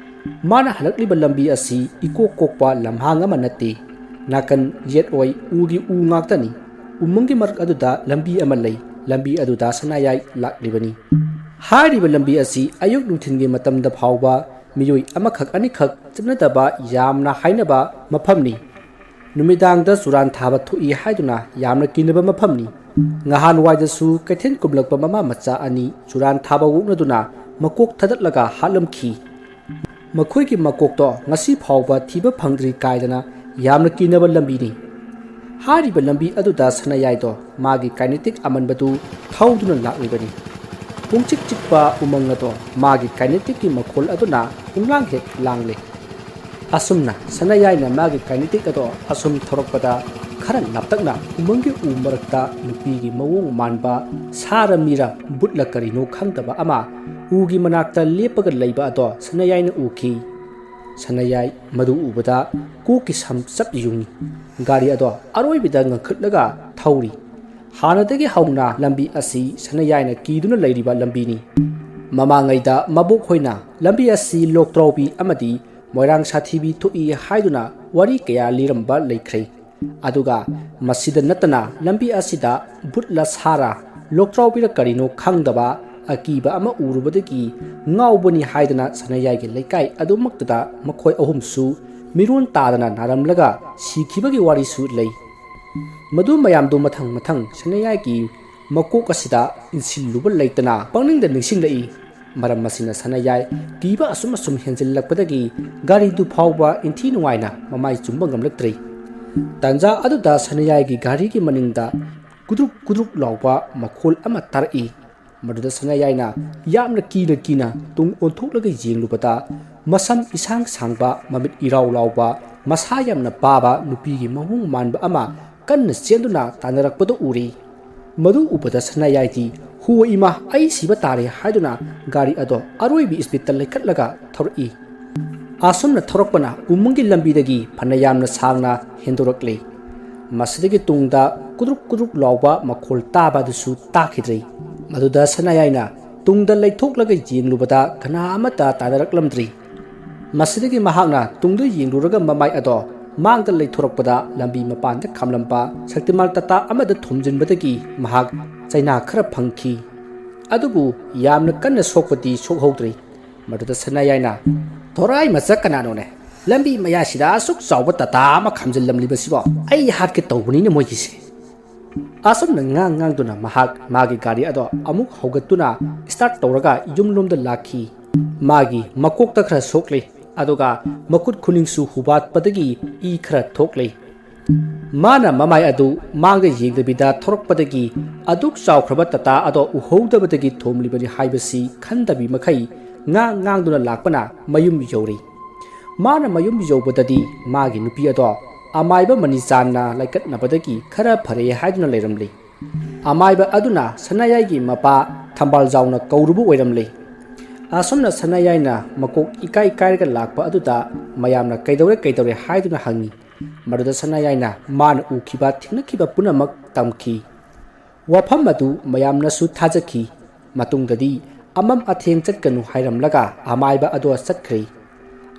ꯃꯥꯅ ꯍꯜꯂꯛꯂꯤꯕ ꯂꯝꯕꯤ ꯑꯁꯤ ꯏꯀꯣꯛ ꯀꯣꯛꯄ ꯂꯝꯍꯥꯡ ꯑꯃ ꯅꯠꯇꯦ꯫ ꯅꯥꯀꯟ ꯌꯦꯠ ꯑꯣꯏ ꯎꯒꯤ ꯎ ꯉꯥꯛꯇꯅꯤ꯫ ꯎꯃꯪꯒꯤ ꯃꯔꯛ ꯑꯗꯨꯗ ꯂꯝꯕꯤ ꯑꯃ ꯂꯩ꯫ ꯂꯝꯕꯤ ꯑꯗꯨꯗ ꯁꯅꯥꯌꯥꯏ ꯂꯥꯛꯂꯤꯕꯅꯤ꯫ ꯍꯥꯏꯔꯤꯕ ꯂꯝꯕꯤ ꯑꯁꯤ ꯑꯌꯨꯛ ꯅꯨꯡꯊꯤꯜꯒꯤ ꯃꯇꯝꯗ ꯐꯥꯎꯕ ꯃꯤꯑꯣꯏ ꯑꯃꯈꯛ ꯑꯅꯤꯈꯛ ꯆꯠꯅꯗꯕ ꯌꯥꯝꯅ ꯍꯥꯏꯅꯕ ꯃꯐꯝꯅꯤ꯫ ꯅꯨꯃꯤꯗꯥꯡꯗ ꯆꯨꯔꯥꯟ ꯊꯥꯕ ꯊꯣꯛꯏ ꯍꯥꯏꯗꯨꯅ ꯌꯥꯝꯅ ꯀꯤꯅꯕ ꯃꯐꯝꯅꯤ꯫ ꯉꯍꯥꯟꯋꯥꯏꯗꯁꯨ ꯀꯩꯊꯦꯜ ꯀꯨꯝꯂꯛꯄ ꯃꯃꯥ ꯃꯆꯥ ꯑꯅꯤ ꯆꯨꯔꯥꯟ ꯊꯥꯕ ꯑꯣꯛꯅꯗꯨꯅ ꯃꯀꯣꯛ ꯊꯥꯗꯠꯂꯒ ꯍꯥꯠꯂꯝꯈꯤ꯫ ꯃꯈꯣꯏꯒꯤ ꯃꯀꯣꯛꯇꯣ ꯉꯁꯤ ꯐꯥꯎꯕ ꯊꯤꯕ ꯐꯪꯗ꯭ꯔꯤ ꯀꯥꯏꯗꯅ ꯌꯥꯝꯅ ꯀꯤꯅꯕ ꯂꯝꯕꯤꯅꯤ꯫ ꯍꯥꯏꯔꯤꯕ ꯂꯝꯕꯤ ꯑꯗꯨꯗ ꯁꯅꯥꯌꯥꯏꯗꯣ ꯃꯥꯒꯤ ꯀꯥꯏꯅꯦꯇꯤꯛ ꯑꯃꯟꯕꯗꯨ ꯊꯧꯗꯨꯅ ꯂꯥꯛꯂꯤꯕꯅꯤ꯫ ꯄꯨꯡꯆꯤꯛ ꯆꯤꯛꯄ ꯎꯃꯪ ꯑꯗꯣ ꯃꯥꯒꯤ ꯀꯥꯏꯅꯦꯇꯤꯛꯀꯤ ꯃꯈꯣꯜ ꯑꯗꯨꯅ ꯄꯨꯡꯂꯥꯡ ꯍꯦꯛ ꯂꯥꯡꯂꯦ꯫ ꯑꯁꯨꯝꯅ ꯁꯅꯥꯌꯥꯏꯅ ꯃꯥꯒꯤ ꯀꯥꯏꯅꯦꯇꯤꯛ ꯑꯗꯣ ꯑꯁꯨꯝ ꯊꯧꯔꯛꯄꯗ ꯈꯔ ꯂꯥꯞꯇꯛꯅ ꯎꯃꯪꯒꯤ ꯎ ꯃꯔꯛꯇ ꯅꯨꯄꯤꯒꯤ ꯃꯑꯣꯡ ꯃꯥꯟꯕ ꯁꯥꯔ ꯃꯤꯔ ꯕꯨꯠꯂ ꯀꯔꯤꯅꯣ ꯈꯪꯗꯕ ꯑꯃ ꯎꯒꯤ ꯃꯅꯥꯛꯇ ꯂꯦꯞꯄꯒ ꯂꯩꯕ ꯑꯗꯣ ꯁꯅꯥꯌꯥꯏꯅ ꯎꯈꯤ꯫ ꯁꯅꯥꯌꯥꯏ ꯃꯗꯨ ꯎꯕꯗ ꯀꯣꯛꯀꯤ ꯁꯝ ꯆꯞ ꯌꯨꯡꯏ꯫ ꯒꯥꯔꯤ ꯑꯗꯣ ꯑꯔꯣꯏꯕꯤꯗ ꯉꯟꯈꯠꯂꯒ ꯊꯧꯔꯤ꯫ ꯍꯥꯟꯅꯗꯒꯤ ꯍꯧꯅ ꯂꯝꯕꯤ ꯑꯁꯤ ꯁꯅꯥꯌꯥꯏꯅ ꯀꯤꯗꯨꯅ ꯂꯩꯔꯤꯕ ꯂꯝꯕꯤꯅꯤ꯫ ꯃꯃꯥꯡꯉꯩꯗ ꯃꯕꯣꯛ ꯍꯣꯏꯅ ꯂꯝꯕꯤ ꯑꯁꯤ ꯂꯣꯛꯇ꯭ꯔꯥꯎꯕꯤ ꯑꯃꯗꯤ ꯃꯣꯏꯔꯥꯡ ꯁꯥꯊꯤꯕꯤ ꯊꯣꯛꯏ ꯍꯥꯏꯗꯨꯅ ꯋꯥꯔꯤ ꯀꯌꯥ ꯂꯤꯔꯝꯕ ꯂꯩꯈ꯭ꯔꯦ꯫ ꯑꯗꯨꯒ ꯃꯁꯤꯗ ꯅꯠꯇꯅ ꯂꯝꯕꯤ ꯑꯁꯤꯗ ꯕꯨꯠꯂ ꯁꯥꯔ ꯂꯣꯛꯇ꯭ꯔꯥꯎꯕꯤꯔ ꯀꯔꯤꯅꯣ ꯈꯪꯗꯕ ꯑꯀꯤꯕ ꯑꯃ ꯎꯔꯨꯕꯗꯒꯤ ꯉꯥꯎꯕꯅꯤ ꯍꯥꯏꯗꯅ ꯁꯅꯥꯌꯥꯏꯒꯤ ꯂꯩꯀꯥꯏ ꯑꯗꯨꯃꯛꯇꯗ ꯃꯈꯣꯏ ꯑꯍꯨꯝꯁꯨ ꯃꯤꯔꯣꯟ ꯇꯥꯗꯅ ꯅꯥꯔꯝꯂꯒ ꯁꯤꯈꯤꯕꯒꯤ ꯋꯥꯔꯤꯁꯨ ꯂꯩ꯫ ꯃꯗꯨ ꯃꯌꯥꯝꯗꯨ ꯃꯊꯪ ꯃꯊꯪ ꯁꯅꯥꯌꯥꯏꯒꯤ ꯃꯀꯣꯛ ꯑꯁꯤꯗ ꯏꯟꯁꯤꯜꯂꯨꯕ ꯂꯩꯇꯅ ꯄꯪꯅꯤꯡꯗ ꯅꯤꯡꯁꯤꯡꯂꯛꯏ꯫ ꯃꯔꯝ ꯑꯁꯤꯅ ꯁꯅꯥꯌꯥꯏ ꯀꯤꯕ ꯑꯁꯨꯝ ꯑꯁꯨꯝ ꯍꯦꯟꯖꯤꯜꯂꯛꯄꯗꯒꯤ ꯒꯥꯔꯤꯗꯨ ꯐꯥꯎꯕ ꯏꯟꯊꯤ ꯅꯨꯡꯉꯥꯏꯅ ꯃꯃꯥꯏ ꯆꯨꯝꯕ ꯉꯝꯂꯛꯇ꯭ꯔꯦ꯫ ꯇꯥꯟꯖꯥ ꯑꯗꯨꯗ ꯁꯅꯥꯌꯥꯏꯒꯤ ꯒꯥꯔꯤꯒꯤ ꯃꯅꯤꯡꯗ ꯀꯨꯗ꯭ꯔꯨꯛ ꯀꯨꯗ꯭ꯔꯨꯛ ꯂꯥꯎꯕ ꯃꯈꯣꯜ ꯑꯃ ꯇꯥꯔꯛꯏ꯫ ꯃꯗꯨꯗ ꯁꯅꯥꯌꯥꯏꯅ ꯌꯥꯝꯅ ꯀꯤꯅ ꯀꯤꯅ ꯇꯨꯡ ꯑꯣꯟꯊꯣꯛꯂꯒ ꯌꯦꯡꯂꯨꯕꯗ ꯃꯁꯝ ꯏꯁꯥꯡ ꯁꯥꯡꯕ, ꯃꯃꯤꯠ ꯏꯔꯥꯎ ꯂꯥꯎꯕ, ꯃꯁꯥ ꯌꯥꯝꯅ ꯄꯥꯕ ꯅꯨꯄꯤꯒꯤ ꯃꯑꯣꯡ ꯃꯥꯟꯕ ꯑꯃ ꯀꯟꯅ ꯆꯦꯟꯗꯨꯅ ꯇꯥꯟꯅꯔꯛꯄꯗꯨ ꯎꯔꯦ꯫ ꯃꯗꯨ ꯎꯕꯗ ꯁꯅꯥꯌꯥꯏꯗꯤ "ꯍꯨ ꯏꯃꯥ, ꯑꯩ ꯁꯤꯕ ꯇꯥꯔꯦ" ꯍꯥꯏꯗꯨꯅ ꯒꯥꯔꯤ ꯑꯗꯣ ꯑꯔꯣꯏꯕꯤ ꯏꯁꯄꯤꯠꯇ ꯂꯩꯈꯠꯂꯒ ꯊꯧꯔꯛꯏ꯫ ꯑꯁꯨꯝꯅ ꯊꯧꯔꯛꯄꯅ ꯎꯃꯪꯒꯤ ꯂꯝꯕꯤꯗꯒꯤ ꯐꯅ ꯌꯥꯝꯅ ꯁꯥꯡꯅ ꯍꯦꯟꯗꯣꯔꯛꯂꯦ꯫ ꯃꯁꯤꯗꯒꯤ ꯇꯨꯡꯗ ꯀꯨꯗ꯭ꯔꯨꯛ ꯀꯨꯗ꯭ꯔꯨꯛ ꯂꯥꯎꯕ ꯃꯈꯣꯜ ꯇꯥꯕ ꯑꯗꯨꯁꯨ ꯇꯥꯈꯤꯗ꯭ꯔꯦ꯫ ꯃꯗꯨꯗ ꯁꯅꯥꯌꯥꯏꯅ ꯇꯨꯡꯗ ꯂꯩꯊꯣꯛꯂꯒ ꯌꯦꯡꯂꯨꯕꯗ ꯀꯅꯥ ꯑꯃꯠꯇ ꯇꯥꯅꯔꯛꯂꯝꯗ꯭ꯔꯤ꯫ ꯃꯁꯤꯗꯒꯤ ꯃꯍꯥꯛꯅ ꯇꯨꯡꯗ ꯌꯦꯡꯂꯨꯔꯒ ꯃꯃꯥꯏ ꯑꯗꯣ ꯃꯥꯡꯗ ꯂꯩꯊꯣꯔꯛꯄꯗ ꯂꯝꯕꯤ ꯃꯄꯥꯟꯗ ꯈꯥꯝꯂꯝꯕ ꯁꯛꯇꯤꯃꯥꯟ ꯇꯥꯇꯥ ꯑꯃꯗ ꯊꯣꯝꯖꯤꯟꯕꯗꯒꯤ ꯃꯍꯥꯛ ꯆꯩꯅꯥ ꯈꯔ ꯐꯪꯈꯤ꯫ ꯑꯗꯨꯕꯨ ꯌꯥꯝꯅ ꯀꯟꯅ ꯁꯣꯛꯄꯗꯤ ꯁꯣꯛꯍꯧꯗ꯭ꯔꯤ꯫ ꯃꯗꯨꯗ ꯁꯅꯥꯌꯥꯏꯅ, "ꯊꯣꯔꯥꯏ ꯃꯆꯥ ꯀꯅꯥꯅꯣꯅꯦ? ꯂꯝꯕꯤ ꯃꯌꯥꯏꯁꯤꯗ ꯑꯁꯨꯛ ꯆꯥꯎꯕ ꯇꯥꯇꯥ ꯑꯃ ꯈꯥꯝꯖꯤꯜꯂꯝꯂꯤꯕꯁꯤꯕꯣ? ꯑꯩ ꯍꯥꯠꯀꯦ ꯇꯧꯕꯅꯤꯅꯦ ꯃꯣꯏꯒꯤꯁꯦ"꯫ ꯑꯁꯨꯝꯅ ꯉꯥꯡ ꯉꯥꯡꯗꯨꯅ ꯃꯍꯥꯛ ꯃꯥꯒꯤ ꯒꯥꯔꯤ ꯑꯗꯣ ꯑꯃꯨꯛ ꯍꯧꯒꯠꯇꯨꯅ start ꯇꯧꯔꯒ ꯌꯨꯝꯂꯣꯝꯗ ꯂꯥꯛꯈꯤ꯫ ꯃꯥꯒꯤ ꯃꯀꯣꯛꯇ ꯈꯔ ꯁꯣꯛꯂꯤ, ꯑꯗꯨꯒ ꯃꯈꯨꯠ ꯈꯨꯅꯤꯡꯁꯨ ꯍꯨꯕꯥꯠꯄꯗꯒꯤ ꯏ ꯈꯔ ꯊꯣꯛꯂꯤ꯫ ꯃꯥꯅ ꯃꯃꯥꯏ ꯑꯗꯨ ꯃꯥꯡꯗ ꯌꯦꯡꯗꯕꯤꯗ ꯊꯧꯔꯛꯄꯗꯒꯤ ꯑꯗꯨꯛ ꯆꯥꯎꯈ꯭ꯔꯕ ꯇꯥꯇꯥ ꯑꯗꯣ ꯎꯍꯧꯗꯕꯗꯒꯤ ꯊꯣꯝꯂꯤꯕꯅꯤ ꯍꯥꯏꯕꯁꯤ ꯈꯟꯗꯕꯤ ꯃꯈꯩ ꯉꯥꯡ ꯉꯥꯡꯗꯨꯅ ꯂꯥꯛꯄꯅ ꯃꯌꯨꯝ ꯌꯧꯔꯤ꯫ ꯃꯥꯅ ꯃꯌꯨꯝ ꯌꯧꯕꯗꯗꯤ ꯃꯥꯒꯤ ꯅꯨꯄꯤ ꯑꯗꯣ ꯑꯃꯥꯏꯕ ꯃꯅꯤꯆꯥꯟꯅ ꯂꯥꯏꯀꯠꯅꯕꯗꯒꯤ ꯈꯔ ꯐꯔꯦ ꯍꯥꯏꯗꯨꯅ ꯂꯩꯔꯝꯂꯤ꯫ ꯑꯃꯥꯏꯕ ꯑꯗꯨꯅ ꯁꯅꯥꯌꯥꯏꯒꯤ ꯃꯄꯥ ꯊꯝꯕꯥꯜꯖꯥꯎꯅ ꯀꯧꯔꯨꯕ ꯑꯣꯏꯔꯝꯂꯤ꯫ ꯑꯁꯨꯝꯅ ꯁꯅꯥꯌꯥꯏꯅ ꯃꯀꯣꯛ ꯏꯀꯥꯏ ꯀꯥꯏꯔꯒ ꯂꯥꯛꯄ ꯑꯗꯨꯗ ꯃꯌꯥꯝꯅ "ꯀꯩꯗꯧꯔꯦ, ꯀꯩꯗꯧꯔꯦ?" ꯍꯥꯏꯗꯨꯅ ꯍꯪꯉꯤ꯫ ꯃꯗꯨꯗ ꯁꯅꯥꯌꯥꯏꯅ ꯃꯥꯅ ꯎꯈꯤꯕ, ꯊꯦꯡꯅꯈꯤꯕ ꯄꯨꯝꯅꯃꯛ ꯇꯝꯈꯤ꯫ ꯋꯥꯐꯝ ꯑꯗꯨ ꯃꯌꯥꯝꯅꯁꯨ ꯊꯥꯖꯈꯤ꯫ ꯃꯇꯨꯡꯗꯗꯤ ꯑꯃꯝ ꯑꯊꯦꯡ ꯆꯠꯀꯅꯨ ꯍꯥꯏꯔꯝꯂꯒ ꯑꯃꯥꯏꯕ ꯑꯗꯣ ꯆꯠꯈ꯭ꯔꯦ꯫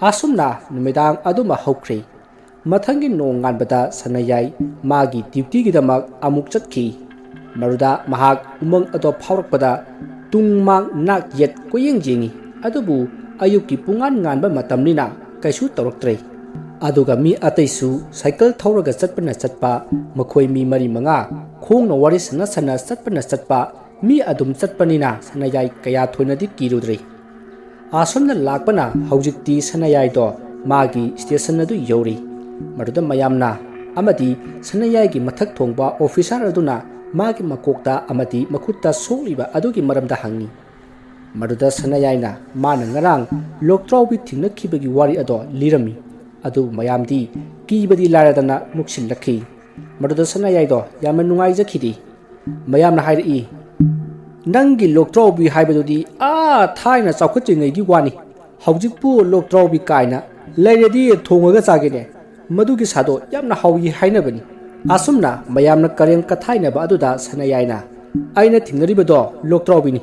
ꯑꯁꯨꯝꯅ ꯅꯨꯃꯤꯗꯥꯡ ꯑꯗꯨꯃ ꯍꯧꯈ꯭ꯔꯦ꯫ ꯃꯊꯪꯒꯤ ꯅꯣꯡꯉꯥꯟꯕꯗ ꯁꯅꯥꯌꯥꯏ ꯃꯥꯒꯤ duty ꯒꯤꯗꯃꯛ ꯑꯃꯨꯛ ꯆꯠꯈꯤ꯫ ꯃꯗꯨꯗ ꯃꯍꯥꯛ ꯎꯃꯪ ꯑꯗꯣ ꯐꯥꯎꯔꯛꯄꯗ ꯇꯨꯡ ꯃꯥꯡ ꯅꯥꯛ ꯌꯦꯠ ꯀꯣꯏꯌꯦꯡ ꯌꯦꯡꯉꯤ꯫ ꯑꯗꯨꯕꯨ ꯑꯌꯨꯛꯀꯤ ꯄꯨꯡꯉꯥꯟ ꯉꯥꯟꯕ ꯃꯇꯝꯅꯤꯅ ꯀꯩꯁꯨ ꯇꯧꯔꯛꯇ꯭ꯔꯦ꯫ ꯑꯗꯨꯒ ꯃꯤ ꯑꯇꯩꯁꯨ ꯁꯥꯏꯀꯜ ꯊꯧꯔꯒ ꯆꯠꯄꯅ ꯆꯠꯄ, ꯃꯈꯣꯏ ꯃꯤ ꯃꯔꯤ ꯃꯉꯥ ꯈꯣꯡꯅ ꯋꯥꯔꯤ ꯁꯥꯟꯅ ꯁꯥꯟꯅ ꯆꯠꯄꯅ ꯆꯠꯄ, ꯃꯤ ꯑꯗꯨꯝ ꯆꯠꯄꯅꯤꯅ ꯁꯅꯥꯌꯥꯏ ꯀꯌꯥ ꯊꯣꯏꯅꯗꯤ ꯀꯤꯔꯨꯗ꯭ꯔꯦ꯫ ꯑꯁꯨꯝꯅ ꯂꯥꯛꯄꯅ ꯍꯧꯖꯤꯛꯇꯤ ꯁꯅꯥꯌꯥꯏꯗꯣ ꯃꯥꯒꯤ station ꯑꯗꯨ ꯌꯧꯔꯤ꯫ ꯃꯗꯨꯗ ꯃꯌꯥꯝꯅ ꯑꯃꯗꯤ ꯁꯅꯥꯌꯥꯏꯒꯤ ꯃꯊꯛ ꯊꯣꯡꯕ officer ꯑꯗꯨꯅ ꯃꯥꯒꯤ ꯃꯀꯣꯛꯇ ꯑꯃꯗꯤ ꯃꯈꯨꯠꯇ ꯁꯣꯛꯂꯤꯕ ꯑꯗꯨꯒꯤ ꯃꯔꯝꯗ ꯍꯪꯉꯤ꯫ ꯃꯗꯨꯗ ꯁꯅꯥꯌꯥꯏꯅ ꯃꯥꯅ ꯉꯔꯥꯡ ꯂꯣꯛꯇ꯭ꯔꯥꯎꯕꯤ ꯊꯦꯡꯅꯈꯤꯕꯒꯤ ꯋꯥꯔꯤ ꯑꯗꯣ ꯂꯤꯔꯝꯃꯤ꯫ ꯑꯗꯨ ꯃꯌꯥꯝꯗꯤ ꯀꯤꯕꯗꯤ ꯂꯥꯏꯔꯗꯅ ꯅꯣꯛꯁꯤꯜꯂꯛꯈꯤ꯫ ꯃꯗꯨꯗ ꯁꯅꯥꯌꯥꯏꯗꯣ ꯌꯥꯝꯅ ꯅꯨꯡꯉꯥꯏꯖꯈꯤꯗꯦ꯫ ꯃꯌꯥꯝꯅ ꯍꯥꯏꯔꯛꯏ, "ꯅꯪꯒꯤ ꯂꯣꯛꯇ꯭ꯔꯥꯎꯕꯤ ꯍꯥꯏꯕꯗꯨꯗꯤ ꯑꯥ ꯊꯥꯏꯅ ꯆꯥꯎꯈꯠꯇ꯭ꯔꯤꯉꯩꯒꯤ ꯋꯥꯅꯤ꯫ ꯍꯧꯖꯤꯛꯄꯨ ꯂꯣꯛꯇ꯭ꯔꯥꯎꯕꯤ ꯀꯥꯏꯅ ꯂꯩꯔꯗꯤ ꯊꯣꯡꯉꯒ ꯆꯥꯒꯦꯅꯦ꯫ ꯃꯗꯨꯒꯤ ꯁꯥꯗꯣ ꯌꯥꯝꯅ ꯍꯥꯎꯏ ꯍꯥꯏꯅꯕꯅꯤ"꯫ ꯑꯁꯨꯝꯅ ꯃꯌꯥꯝꯅ ꯀꯔꯦꯝ ꯀꯊꯥꯏꯅꯕ ꯑꯗꯨꯗ ꯁꯅꯥꯌꯥꯏꯅ, "ꯑꯩꯅ ꯊꯦꯡꯅꯔꯤꯕꯗꯣ ꯂꯣꯛꯇ꯭ꯔꯥꯎꯕꯤꯅꯤ꯫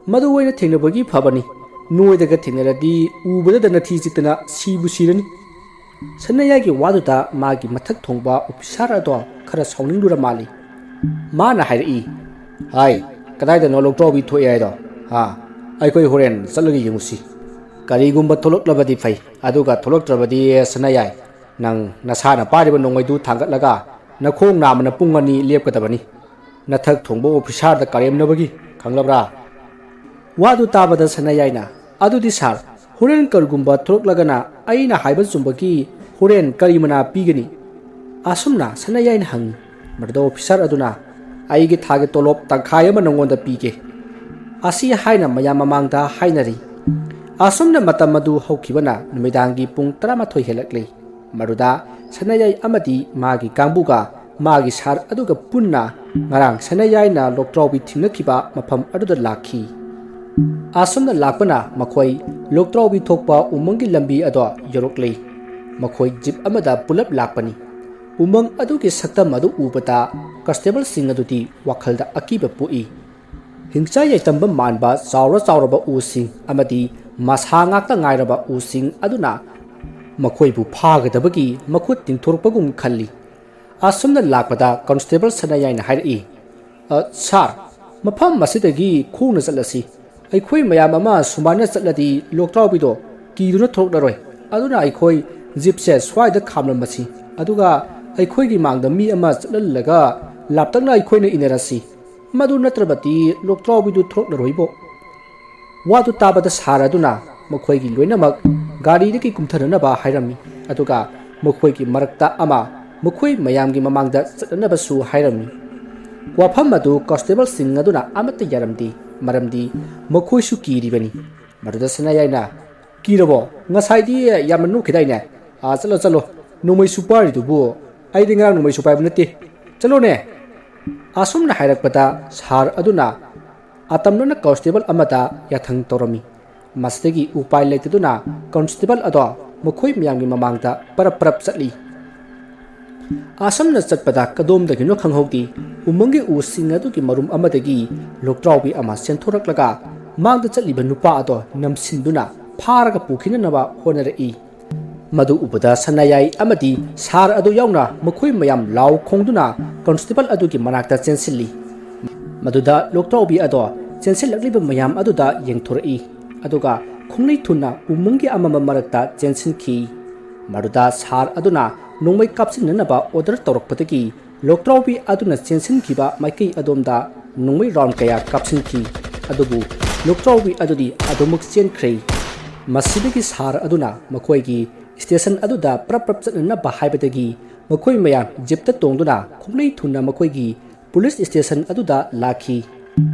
ꯃꯗꯨ ꯑꯣꯏꯅ ꯊꯦꯡꯅꯕꯒꯤ ꯐꯕꯅꯤ꯫ ꯅꯣꯏꯗꯒ ꯊꯦꯡꯅꯔꯗꯤ ꯎꯕꯗꯗ ꯅꯊꯤ ꯆꯤꯠꯇꯅ ꯁꯤꯕꯨ ꯁꯤꯔꯅꯤ"꯫ ꯁꯅꯥꯌꯥꯏꯒꯤ ꯋꯥꯗꯨꯗ ꯃꯥꯒꯤ ꯃꯊꯛ ꯊꯣꯡꯕ ꯑꯣꯐꯤꯁꯥꯔ ꯑꯗꯣ ꯈꯔ ꯁꯥꯎꯅꯤꯡꯂꯨꯔ ꯃꯥꯜꯂꯤ꯫ ꯃꯥꯅ ꯍꯥꯏꯔꯛꯏ, "ꯍꯥꯏ, ꯀꯗꯥꯏꯗꯅꯣ ꯂꯣꯛꯇ꯭ꯔꯥꯎꯕꯤ ꯊꯣꯛꯑꯦ ꯍꯥꯏꯗꯣ? ꯍꯥ? ꯑꯩꯈꯣꯏ ꯍꯣꯔꯦꯟ ꯆꯠꯂꯒ ꯌꯦꯡꯉꯨꯁꯤ꯫ ꯀꯔꯤꯒꯨꯝꯕ ꯊꯣꯛꯂꯛꯂꯕꯗꯤ ꯐꯩ, ꯑꯗꯨꯒ ꯊꯣꯛꯂꯛꯇ꯭ꯔꯕꯗꯤ ꯁꯅꯥꯌꯥꯏ, ꯅꯪ ꯅꯁꯥꯅ ꯄꯥꯏꯔꯤꯕ ꯅꯣꯡꯃꯩꯗꯨ ꯊꯥꯡꯒꯠꯂꯒ ꯅꯈꯣꯡ ꯅꯥꯝꯃꯅ ꯄꯨꯡ ꯑꯅꯤ ꯂꯦꯞꯀꯗꯕꯅꯤ꯫ ꯅꯊꯛ ꯊꯣꯡꯕ ꯑꯣꯐꯤꯁꯥꯔꯗ ꯀꯔꯦꯝꯅꯕꯒꯤ, ꯈꯪꯂꯕ꯭ꯔꯥ?" ꯋꯥꯗꯨ ꯇꯥꯕꯗ ꯁꯅꯥꯌꯥꯏꯅ, "ꯑꯗꯨꯗꯤ ꯁꯥꯔ, ꯍꯣꯔꯦꯟ ꯀꯔꯤꯒꯨꯝꯕ ꯊꯣꯛꯂꯛꯂꯒꯅ ꯑꯩꯅ ꯍꯥꯏꯕ ꯆꯨꯝꯕꯒꯤ ꯍꯣꯔꯦꯟ ꯀꯔꯤ ꯃꯅꯥ ꯄꯤꯒꯅꯤ?" ꯑꯁꯨꯝꯅ ꯁꯅꯥꯌꯥꯏꯅ ꯍꯪꯉꯤ꯫ ꯃꯗꯨꯗ ꯑꯣꯐꯤꯁꯥꯔ ꯑꯗꯨꯅ, "ꯑꯩꯒꯤ ꯊꯥꯒꯤ ꯇꯣꯂꯣꯞ ꯇꯪꯈꯥꯏ ꯑꯃ ꯅꯉꯣꯟꯗ ꯄꯤꯒꯦ"꯫ ꯑꯁꯤ ꯍꯥꯏꯅ ꯃꯌꯥꯝ ꯃꯃꯥꯡꯗ ꯍꯥꯏꯅꯔꯤ꯫ ꯑꯁꯨꯝꯅ ꯃꯇꯝ ꯑꯗꯨ ꯍꯧꯈꯤꯕꯅ ꯅꯨꯃꯤꯗꯥꯡꯒꯤ ꯄꯨꯡ ꯇꯔꯥꯃꯥꯊꯣꯏ ꯍꯦꯜꯂꯛꯂꯤ꯫ ꯃꯗꯨꯗ ꯁꯅꯥꯌꯥꯏ ꯑꯃꯗꯤ ꯃꯥꯒꯤ ꯀꯥꯡꯕꯨꯒ ꯃꯥꯒꯤ ꯁꯥꯔ ꯑꯗꯨꯒ ꯄꯨꯟꯅ ꯉꯔꯥꯡ ꯁꯅꯥꯌꯥꯏꯅ ꯂꯣꯛꯇ꯭ꯔꯥꯎꯕꯤ ꯊꯦꯡꯅꯈꯤꯕ ꯃꯐꯝ ꯑꯗꯨꯗ ꯂꯥꯛꯈꯤ꯫ ꯑꯁꯨꯝꯅ ꯂꯥꯛꯄꯅ ꯃꯈꯣꯏ ꯂꯣꯛꯇ꯭ꯔꯥꯎꯕꯤ ꯊꯣꯛꯄ ꯎꯃꯪꯒꯤ ꯂꯝꯕꯤ ꯑꯗꯣ ꯌꯧꯔꯛꯂꯤ꯫ ꯃꯈꯣꯏ ꯖꯤꯞ ꯑꯃꯗ ꯄꯨꯂꯞ ꯂꯥꯛꯄꯅꯤ꯫ ꯎꯃꯪ ꯑꯗꯨꯒꯤ ꯁꯛꯇꯝ ꯑꯗꯨ ꯎꯕꯗ ꯀꯟꯁꯇꯦꯕꯜꯁꯤꯡ ꯑꯗꯨꯗꯤ ꯋꯥꯈꯜꯗ ꯑꯀꯤꯕ ꯄꯣꯛꯏ꯫ ꯍꯤꯡꯆꯥ ꯌꯥꯏꯇꯝꯕ ꯃꯥꯟꯕ ꯆꯥꯎꯔ ꯆꯥꯎꯔꯕ ꯎꯁꯤꯡ ꯑꯃꯗꯤ ꯃꯁꯥ ꯉꯥꯛꯇ ꯉꯥꯏꯔꯕ ꯎꯁꯤꯡ ꯑꯗꯨꯅ ꯃꯈꯣꯏꯕꯨ ꯐꯥꯒꯗꯕꯒꯤ ꯃꯈꯨꯠ ꯇꯤꯡꯊꯣꯔꯛꯄꯒꯨꯝ ꯈꯜꯂꯤ꯫ ꯑꯁꯨꯝꯅ ꯂꯥꯛꯄꯗ ꯀꯟꯁꯇꯦꯕꯜ ꯁꯅꯥꯌꯥꯏꯅ ꯍꯥꯏꯔꯛꯏ, "ꯑ, ꯁꯥꯔ, ꯃꯐꯝ ꯑꯁꯤꯗꯒꯤ ꯈꯣꯡꯅ ꯆꯠꯂꯁꯤ꯫ ꯑꯩꯈꯣꯏ ꯃꯌꯥꯝ ꯑꯃ ꯁꯨꯃꯥꯏꯅ ꯆꯠꯂꯗꯤ ꯂꯣꯛꯇ꯭ꯔꯥꯎꯕꯤꯗꯣ ꯀꯤꯗꯨꯅ ꯊꯣꯔꯛꯂꯔꯣꯏ꯫ ꯑꯗꯨꯅ ꯑꯩꯈꯣꯏ ꯖꯤꯞꯁꯦ ꯁ꯭ꯋꯥꯏꯗ ꯈꯥꯝꯂꯝꯃꯁꯤ꯫ ꯑꯗꯨꯒ ꯑꯩꯈꯣꯏꯒꯤ ꯃꯥꯡꯗ ꯃꯤ ꯑꯃ ꯆꯠꯍꯜꯂꯒ ꯂꯥꯞꯇꯛꯅ ꯑꯩꯈꯣꯏꯅ ꯏꯟꯅꯔꯁꯤ꯫ ꯃꯗꯨ ꯅꯠꯇ꯭ꯔꯕꯗꯤ ꯂꯣꯛꯇ꯭ꯔꯥꯎꯕꯤꯗꯨ ꯊꯣꯔꯛꯂꯔꯣꯏꯕꯣ"꯫ ꯋꯥꯗꯨ ꯇꯥꯕꯗ ꯁꯥꯔ ꯑꯗꯨꯅ ꯃꯈꯣꯏꯒꯤ ꯂꯣꯏꯅꯃꯛ ꯒꯥꯔꯤꯗꯒꯤ ꯀꯨꯝꯊꯅꯅꯕ ꯍꯥꯏꯔꯝꯃꯤ꯫ ꯑꯗꯨꯒ ꯃꯈꯣꯏꯒꯤ ꯃꯔꯛꯇ ꯑꯃ ꯃꯈꯣꯏ ꯃꯌꯥꯝꯒꯤ ꯃꯃꯥꯡꯗ ꯆꯠꯅꯅꯕꯁꯨ ꯍꯥꯏꯔꯝꯃꯤ꯫ ꯋꯥꯐꯝ ꯑꯗꯨ ꯀꯟꯁꯇꯦꯕꯜꯁꯤꯡ ꯑꯗꯨꯅ ꯑꯃꯠꯇ ꯌꯥꯔꯝꯗꯦ, ꯃꯔꯝꯗꯤ ꯃꯈꯣꯏꯁꯨ ꯀꯤꯔꯤꯕꯅꯤ꯫ ꯃꯗꯨꯗ ꯁꯅꯥꯌꯥꯏꯅ, "ꯀꯤꯔꯕꯣ? ꯉꯁꯥꯏꯗꯤ ꯌꯥꯝꯅ ꯅꯣꯛꯈꯤꯗꯥꯏꯅꯦ? ꯑꯥ, ꯆꯠꯂꯣ, ꯆꯠꯂꯣ꯫ ꯅꯣꯡꯃꯩꯁꯨ ꯄꯥꯏꯔꯤꯗꯨꯕꯨ? ꯑꯩꯗꯤ ꯉꯔꯥꯡ ꯅꯣꯡꯃꯩꯁꯨ ꯄꯥꯏꯕ ꯅꯠꯇꯦ꯫ ꯆꯠꯂꯣꯅꯦ!" ꯑꯁꯨꯝꯅ ꯍꯥꯏꯔꯛꯄꯗ ꯁꯥꯔ ꯑꯗꯨꯅ ꯑꯇꯝꯅꯅ ꯀꯟꯁꯇꯦꯕꯜ ꯑꯃꯗ ꯌꯥꯊꯪ ꯇꯧꯔꯝꯃꯤ꯫ ꯃꯁꯤꯗꯒꯤ ꯎꯄꯥꯏ ꯂꯩꯇꯗꯨꯅ ꯀꯟꯁꯇꯦꯕꯜ ꯑꯗꯣ ꯃꯈꯣꯏ ꯃꯌꯥꯝꯒꯤ ꯃꯃꯥꯡꯗ ꯄꯔꯞ ꯄꯔꯞ ꯆꯠꯂꯤ꯫ ꯑꯁꯨꯝꯅ ꯆꯠꯄꯗ ꯀꯗꯣꯝꯗꯒꯤꯅꯣ ꯈꯪꯍꯧꯗꯦ, ꯎꯃꯪꯒꯤ ꯎꯁꯤꯡ ꯑꯗꯨꯒꯤ ꯃꯔꯨꯝ ꯑꯃꯗꯒꯤ ꯂꯣꯛꯇ꯭ꯔꯥꯎꯕꯤ ꯑꯃ ꯆꯦꯟꯊꯣꯔꯛꯂꯒ ꯃꯥꯡꯗ ꯆꯠꯂꯤꯕ ꯅꯨꯄꯥ ꯑꯗꯣ ꯅꯝꯁꯤꯟꯗꯨꯅ ꯐꯥꯔꯒ ꯄꯨꯈꯤꯅꯅꯕ ꯍꯣꯠꯅꯔꯛꯏ꯫ ꯃꯗꯨ ꯎꯕꯗ ꯁꯅꯥꯌꯥꯏ ꯑꯃꯗꯤ ꯁꯥꯔ ꯑꯗꯨ ꯌꯥꯎꯅ ꯃꯈꯣꯏ ꯃꯌꯥꯝ ꯂꯥꯎ ꯈꯣꯡꯗꯨꯅ ꯀꯣꯟꯁꯇꯦꯕꯜ ꯑꯗꯨꯒꯤ ꯃꯅꯥꯛꯇ ꯆꯦꯟꯁꯤꯜꯂꯤ꯫ ꯃꯗꯨꯗ ꯂꯣꯛꯇ꯭ꯔꯥꯎꯕꯤ ꯑꯗꯣ ꯆꯦꯟꯁꯤꯜꯂꯛꯂꯤꯕ ꯃꯌꯥꯝ ꯑꯗꯨꯗ ꯌꯦꯡꯊꯣꯔꯛꯏ, ꯑꯗꯨꯒ ꯈꯣꯡꯂꯩ ꯊꯨꯅ ꯎꯃꯪꯒꯤ ꯑꯃꯝꯕ ꯃꯔꯛꯇ ꯆꯦꯟꯁꯤꯟꯈꯤ꯫ ꯃꯗꯨꯗ ꯁꯥꯔ ꯑꯗꯨꯅ ꯅꯣꯡꯃꯩ ꯀꯥꯞꯁꯤꯟꯅꯅꯕ ꯑꯣꯔꯗꯔ ꯇꯧꯔꯛꯄꯗꯒꯤ ꯂꯣꯛꯇ꯭ꯔꯥꯎꯕꯤ ꯑꯗꯨꯅ ꯆꯦꯟꯁꯤꯟꯈꯤꯕ ꯃꯥꯏꯀꯩ ꯑꯗꯣꯝꯗ ꯅꯣꯡꯃꯩ ꯔꯥꯎꯟ ꯀꯌꯥ ꯀꯥꯞꯁꯤꯟꯈꯤ꯫ ꯑꯗꯨꯕꯨ ꯂꯣꯛꯇ꯭ꯔꯥꯎꯕꯤ ꯑꯗꯨꯗꯤ ꯑꯗꯨꯃꯛ ꯆꯦꯟꯈ꯭ꯔꯦ꯫ ꯃꯁꯤꯗꯒꯤ ꯁꯥꯔ ꯑꯗꯨꯅ ꯃꯈꯣꯏꯒꯤ ꯁ꯭ꯇꯦꯁꯟ ꯑꯗꯨꯗ ꯄ꯭ꯔꯞ ꯄ꯭ꯔꯞ ꯆꯠꯅꯅꯕ ꯍꯥꯏꯕꯗꯒꯤ ꯃꯈꯣꯏ ꯃꯌꯥꯝ ꯖꯤꯞꯇ ꯇꯣꯡꯗꯨꯅ ꯈꯣꯡꯂꯩ ꯊꯨꯅ ꯃꯈꯣꯏꯒꯤ ꯄꯨꯂꯤꯁ ꯁ꯭ꯇꯦꯁꯟ ꯑꯗꯨꯗ ꯂꯥꯛꯈꯤ꯫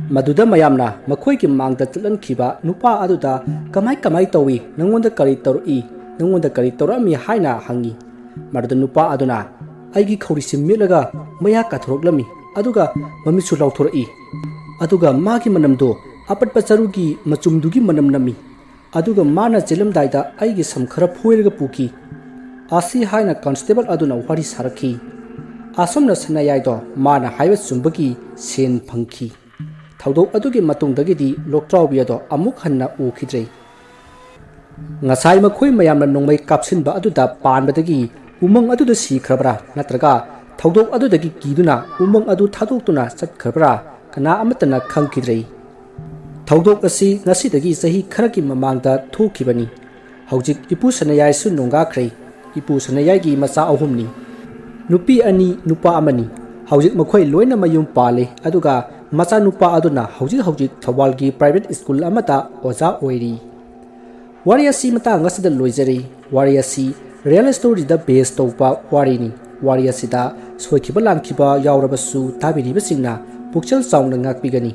ꯃꯗꯨꯗ ꯃꯌꯥꯝꯅ ꯃꯈꯣꯏꯒꯤ ꯃꯥꯡꯗ ꯆꯠꯍꯟꯈꯤꯕ ꯅꯨꯄꯥ ꯑꯗꯨꯗ "ꯀꯃꯥꯏ ꯀꯃꯥꯏ ꯇꯧꯏ? ꯅꯪꯉꯣꯟꯗ ꯀꯔꯤ ꯇꯧꯔꯛꯏ? ꯅꯪꯉꯣꯟꯗ ꯀꯔꯤ ꯇꯧꯔꯛꯑꯝꯃꯤ?" ꯍꯥꯏꯅ ꯍꯪꯉꯤ꯫ ꯃꯗꯨꯗ ꯅꯨꯄꯥ ꯑꯗꯨꯅ, "ꯑꯩꯒꯤ ꯈꯧꯔꯤꯁꯤ ꯃꯦꯠꯂꯒ ꯃꯌꯥ ꯀꯥꯊꯣꯔꯛꯂꯝꯃꯤ, ꯑꯗꯨꯒ ꯃꯃꯤꯠꯁꯨ ꯂꯥꯎꯊꯣꯔꯛꯏ, ꯑꯗꯨꯒ ꯃꯥꯒꯤ ꯃꯅꯝꯗꯣ ꯑꯄꯠꯄ ꯆꯔꯨꯒꯤ ꯃꯆꯨꯝꯗꯨꯒꯤ ꯃꯅꯝ ꯅꯝꯃꯤ, ꯑꯗꯨꯒ ꯃꯥꯅ ꯆꯦꯜꯂꯝꯗꯥꯏꯗ ꯑꯩꯒꯤ ꯁꯝ ꯈꯔ ꯐꯣꯏꯔꯒ ꯄꯨꯈꯤ"꯫ ꯑꯁꯤ ꯍꯥꯏꯅ ꯀꯣꯟꯁꯇꯦꯕꯜ ꯑꯗꯨꯅ ꯋꯥꯔꯤ ꯁꯥꯔꯛꯈꯤ꯫ ꯑꯁꯨꯝꯅ ꯁꯅꯥꯌꯥꯏꯗꯣ ꯃꯥꯅ ꯍꯥꯏꯕ ꯆꯨꯝꯕꯒꯤ ꯁꯦꯟ ꯐꯪꯈꯤ꯫ ꯊꯧꯗꯣꯛ ꯑꯗꯨꯒꯤ ꯃꯇꯨꯡꯗꯒꯤꯗꯤ ꯂꯣꯛꯇ꯭ꯔꯥꯎꯕꯤ ꯑꯗꯣ ꯑꯃꯨꯛ ꯍꯟꯅ ꯎꯈꯤꯗ꯭ꯔꯦ꯫ ꯉꯁꯥꯏ ꯃꯈꯣꯏ ꯃꯌꯥꯝꯅ ꯅꯣꯡꯃꯩ ꯀꯥꯞꯁꯤꯟꯕ ꯑꯗꯨꯗ ꯄꯥꯟꯕꯗꯒꯤ ꯎꯃꯪ ꯑꯗꯨꯗ ꯁꯤꯈ꯭ꯔꯕ꯭ꯔꯥ, ꯅꯠꯇ꯭ꯔꯒ ꯊꯧꯗꯣꯛ ꯑꯗꯨꯗꯒꯤ ꯀꯤꯗꯨꯅ ꯎꯃꯪ ꯑꯗꯨ ꯊꯥꯗꯣꯛꯇꯨꯅ ꯆꯠꯈ꯭ꯔꯕ꯭ꯔꯥ, ꯀꯅꯥ ꯑꯃꯠꯇꯅ ꯈꯪꯈꯤꯗ꯭ꯔꯦ꯫ ꯊꯧꯗꯣꯛ ꯑꯁꯤ ꯉꯁꯤꯗꯒꯤ ꯆꯍꯤ ꯈꯔꯒꯤ ꯃꯃꯥꯡꯗ ꯊꯣꯛꯈꯤꯕꯅꯤ꯫ ꯍꯧꯖꯤꯛ ꯏꯄꯨ ꯁꯅꯥꯌꯥꯏꯁꯨ ꯅꯣꯡꯒꯥꯈ꯭ꯔꯦ꯫ ꯏꯄꯨ ꯁꯅꯥꯌꯥꯏꯒꯤ ꯃꯆꯥ ꯑꯍꯨꯝꯅꯤ, ꯅꯨꯄꯤ ꯑꯅꯤ, ꯅꯨꯄꯥ ꯑꯃꯅꯤ꯫ ꯍꯧꯖꯤꯛ ꯃꯈꯣꯏ ꯂꯣꯏꯅ ꯃꯌꯨꯝ ꯄꯥꯜꯂꯦ, ꯑꯗꯨꯒ ꯃꯆꯥꯅꯨꯄꯥ ꯑꯗꯨꯅ ꯍꯧꯖꯤꯛ ꯍꯧꯖꯤꯛ ꯊꯧꯕꯥꯜꯒꯤ ꯄ꯭ꯔꯥꯏꯚꯦꯠ ꯁ꯭ꯀꯨꯜ ꯑꯃꯗ ꯑꯣꯖꯥ ꯑꯣꯏꯔꯤ꯫ ꯋꯥꯔꯤ ꯑꯁꯤ ꯃꯇꯥꯡ ꯑꯁꯤꯗ ꯂꯣꯏꯖꯔꯦ꯫ ꯋꯥꯔꯤ ꯑꯁꯤ ꯔꯤꯌꯦꯜ ꯁ꯭ꯇꯣꯔꯤꯗ ꯕꯦꯖ ꯇꯧꯕ ꯋꯥꯔꯤꯅꯤ꯫ ꯋꯥꯔꯤ ꯑꯁꯤꯗ ꯁꯣꯏꯈꯤꯕ ꯂꯥꯟꯈꯤꯕ ꯌꯥꯎꯔꯕꯁꯨ ꯇꯥꯕꯤꯔꯤꯕꯁꯤꯡꯅ ꯄꯨꯛꯆꯦꯜ ꯆꯥꯎꯅ ꯉꯥꯛꯄꯤꯒꯅꯤ꯫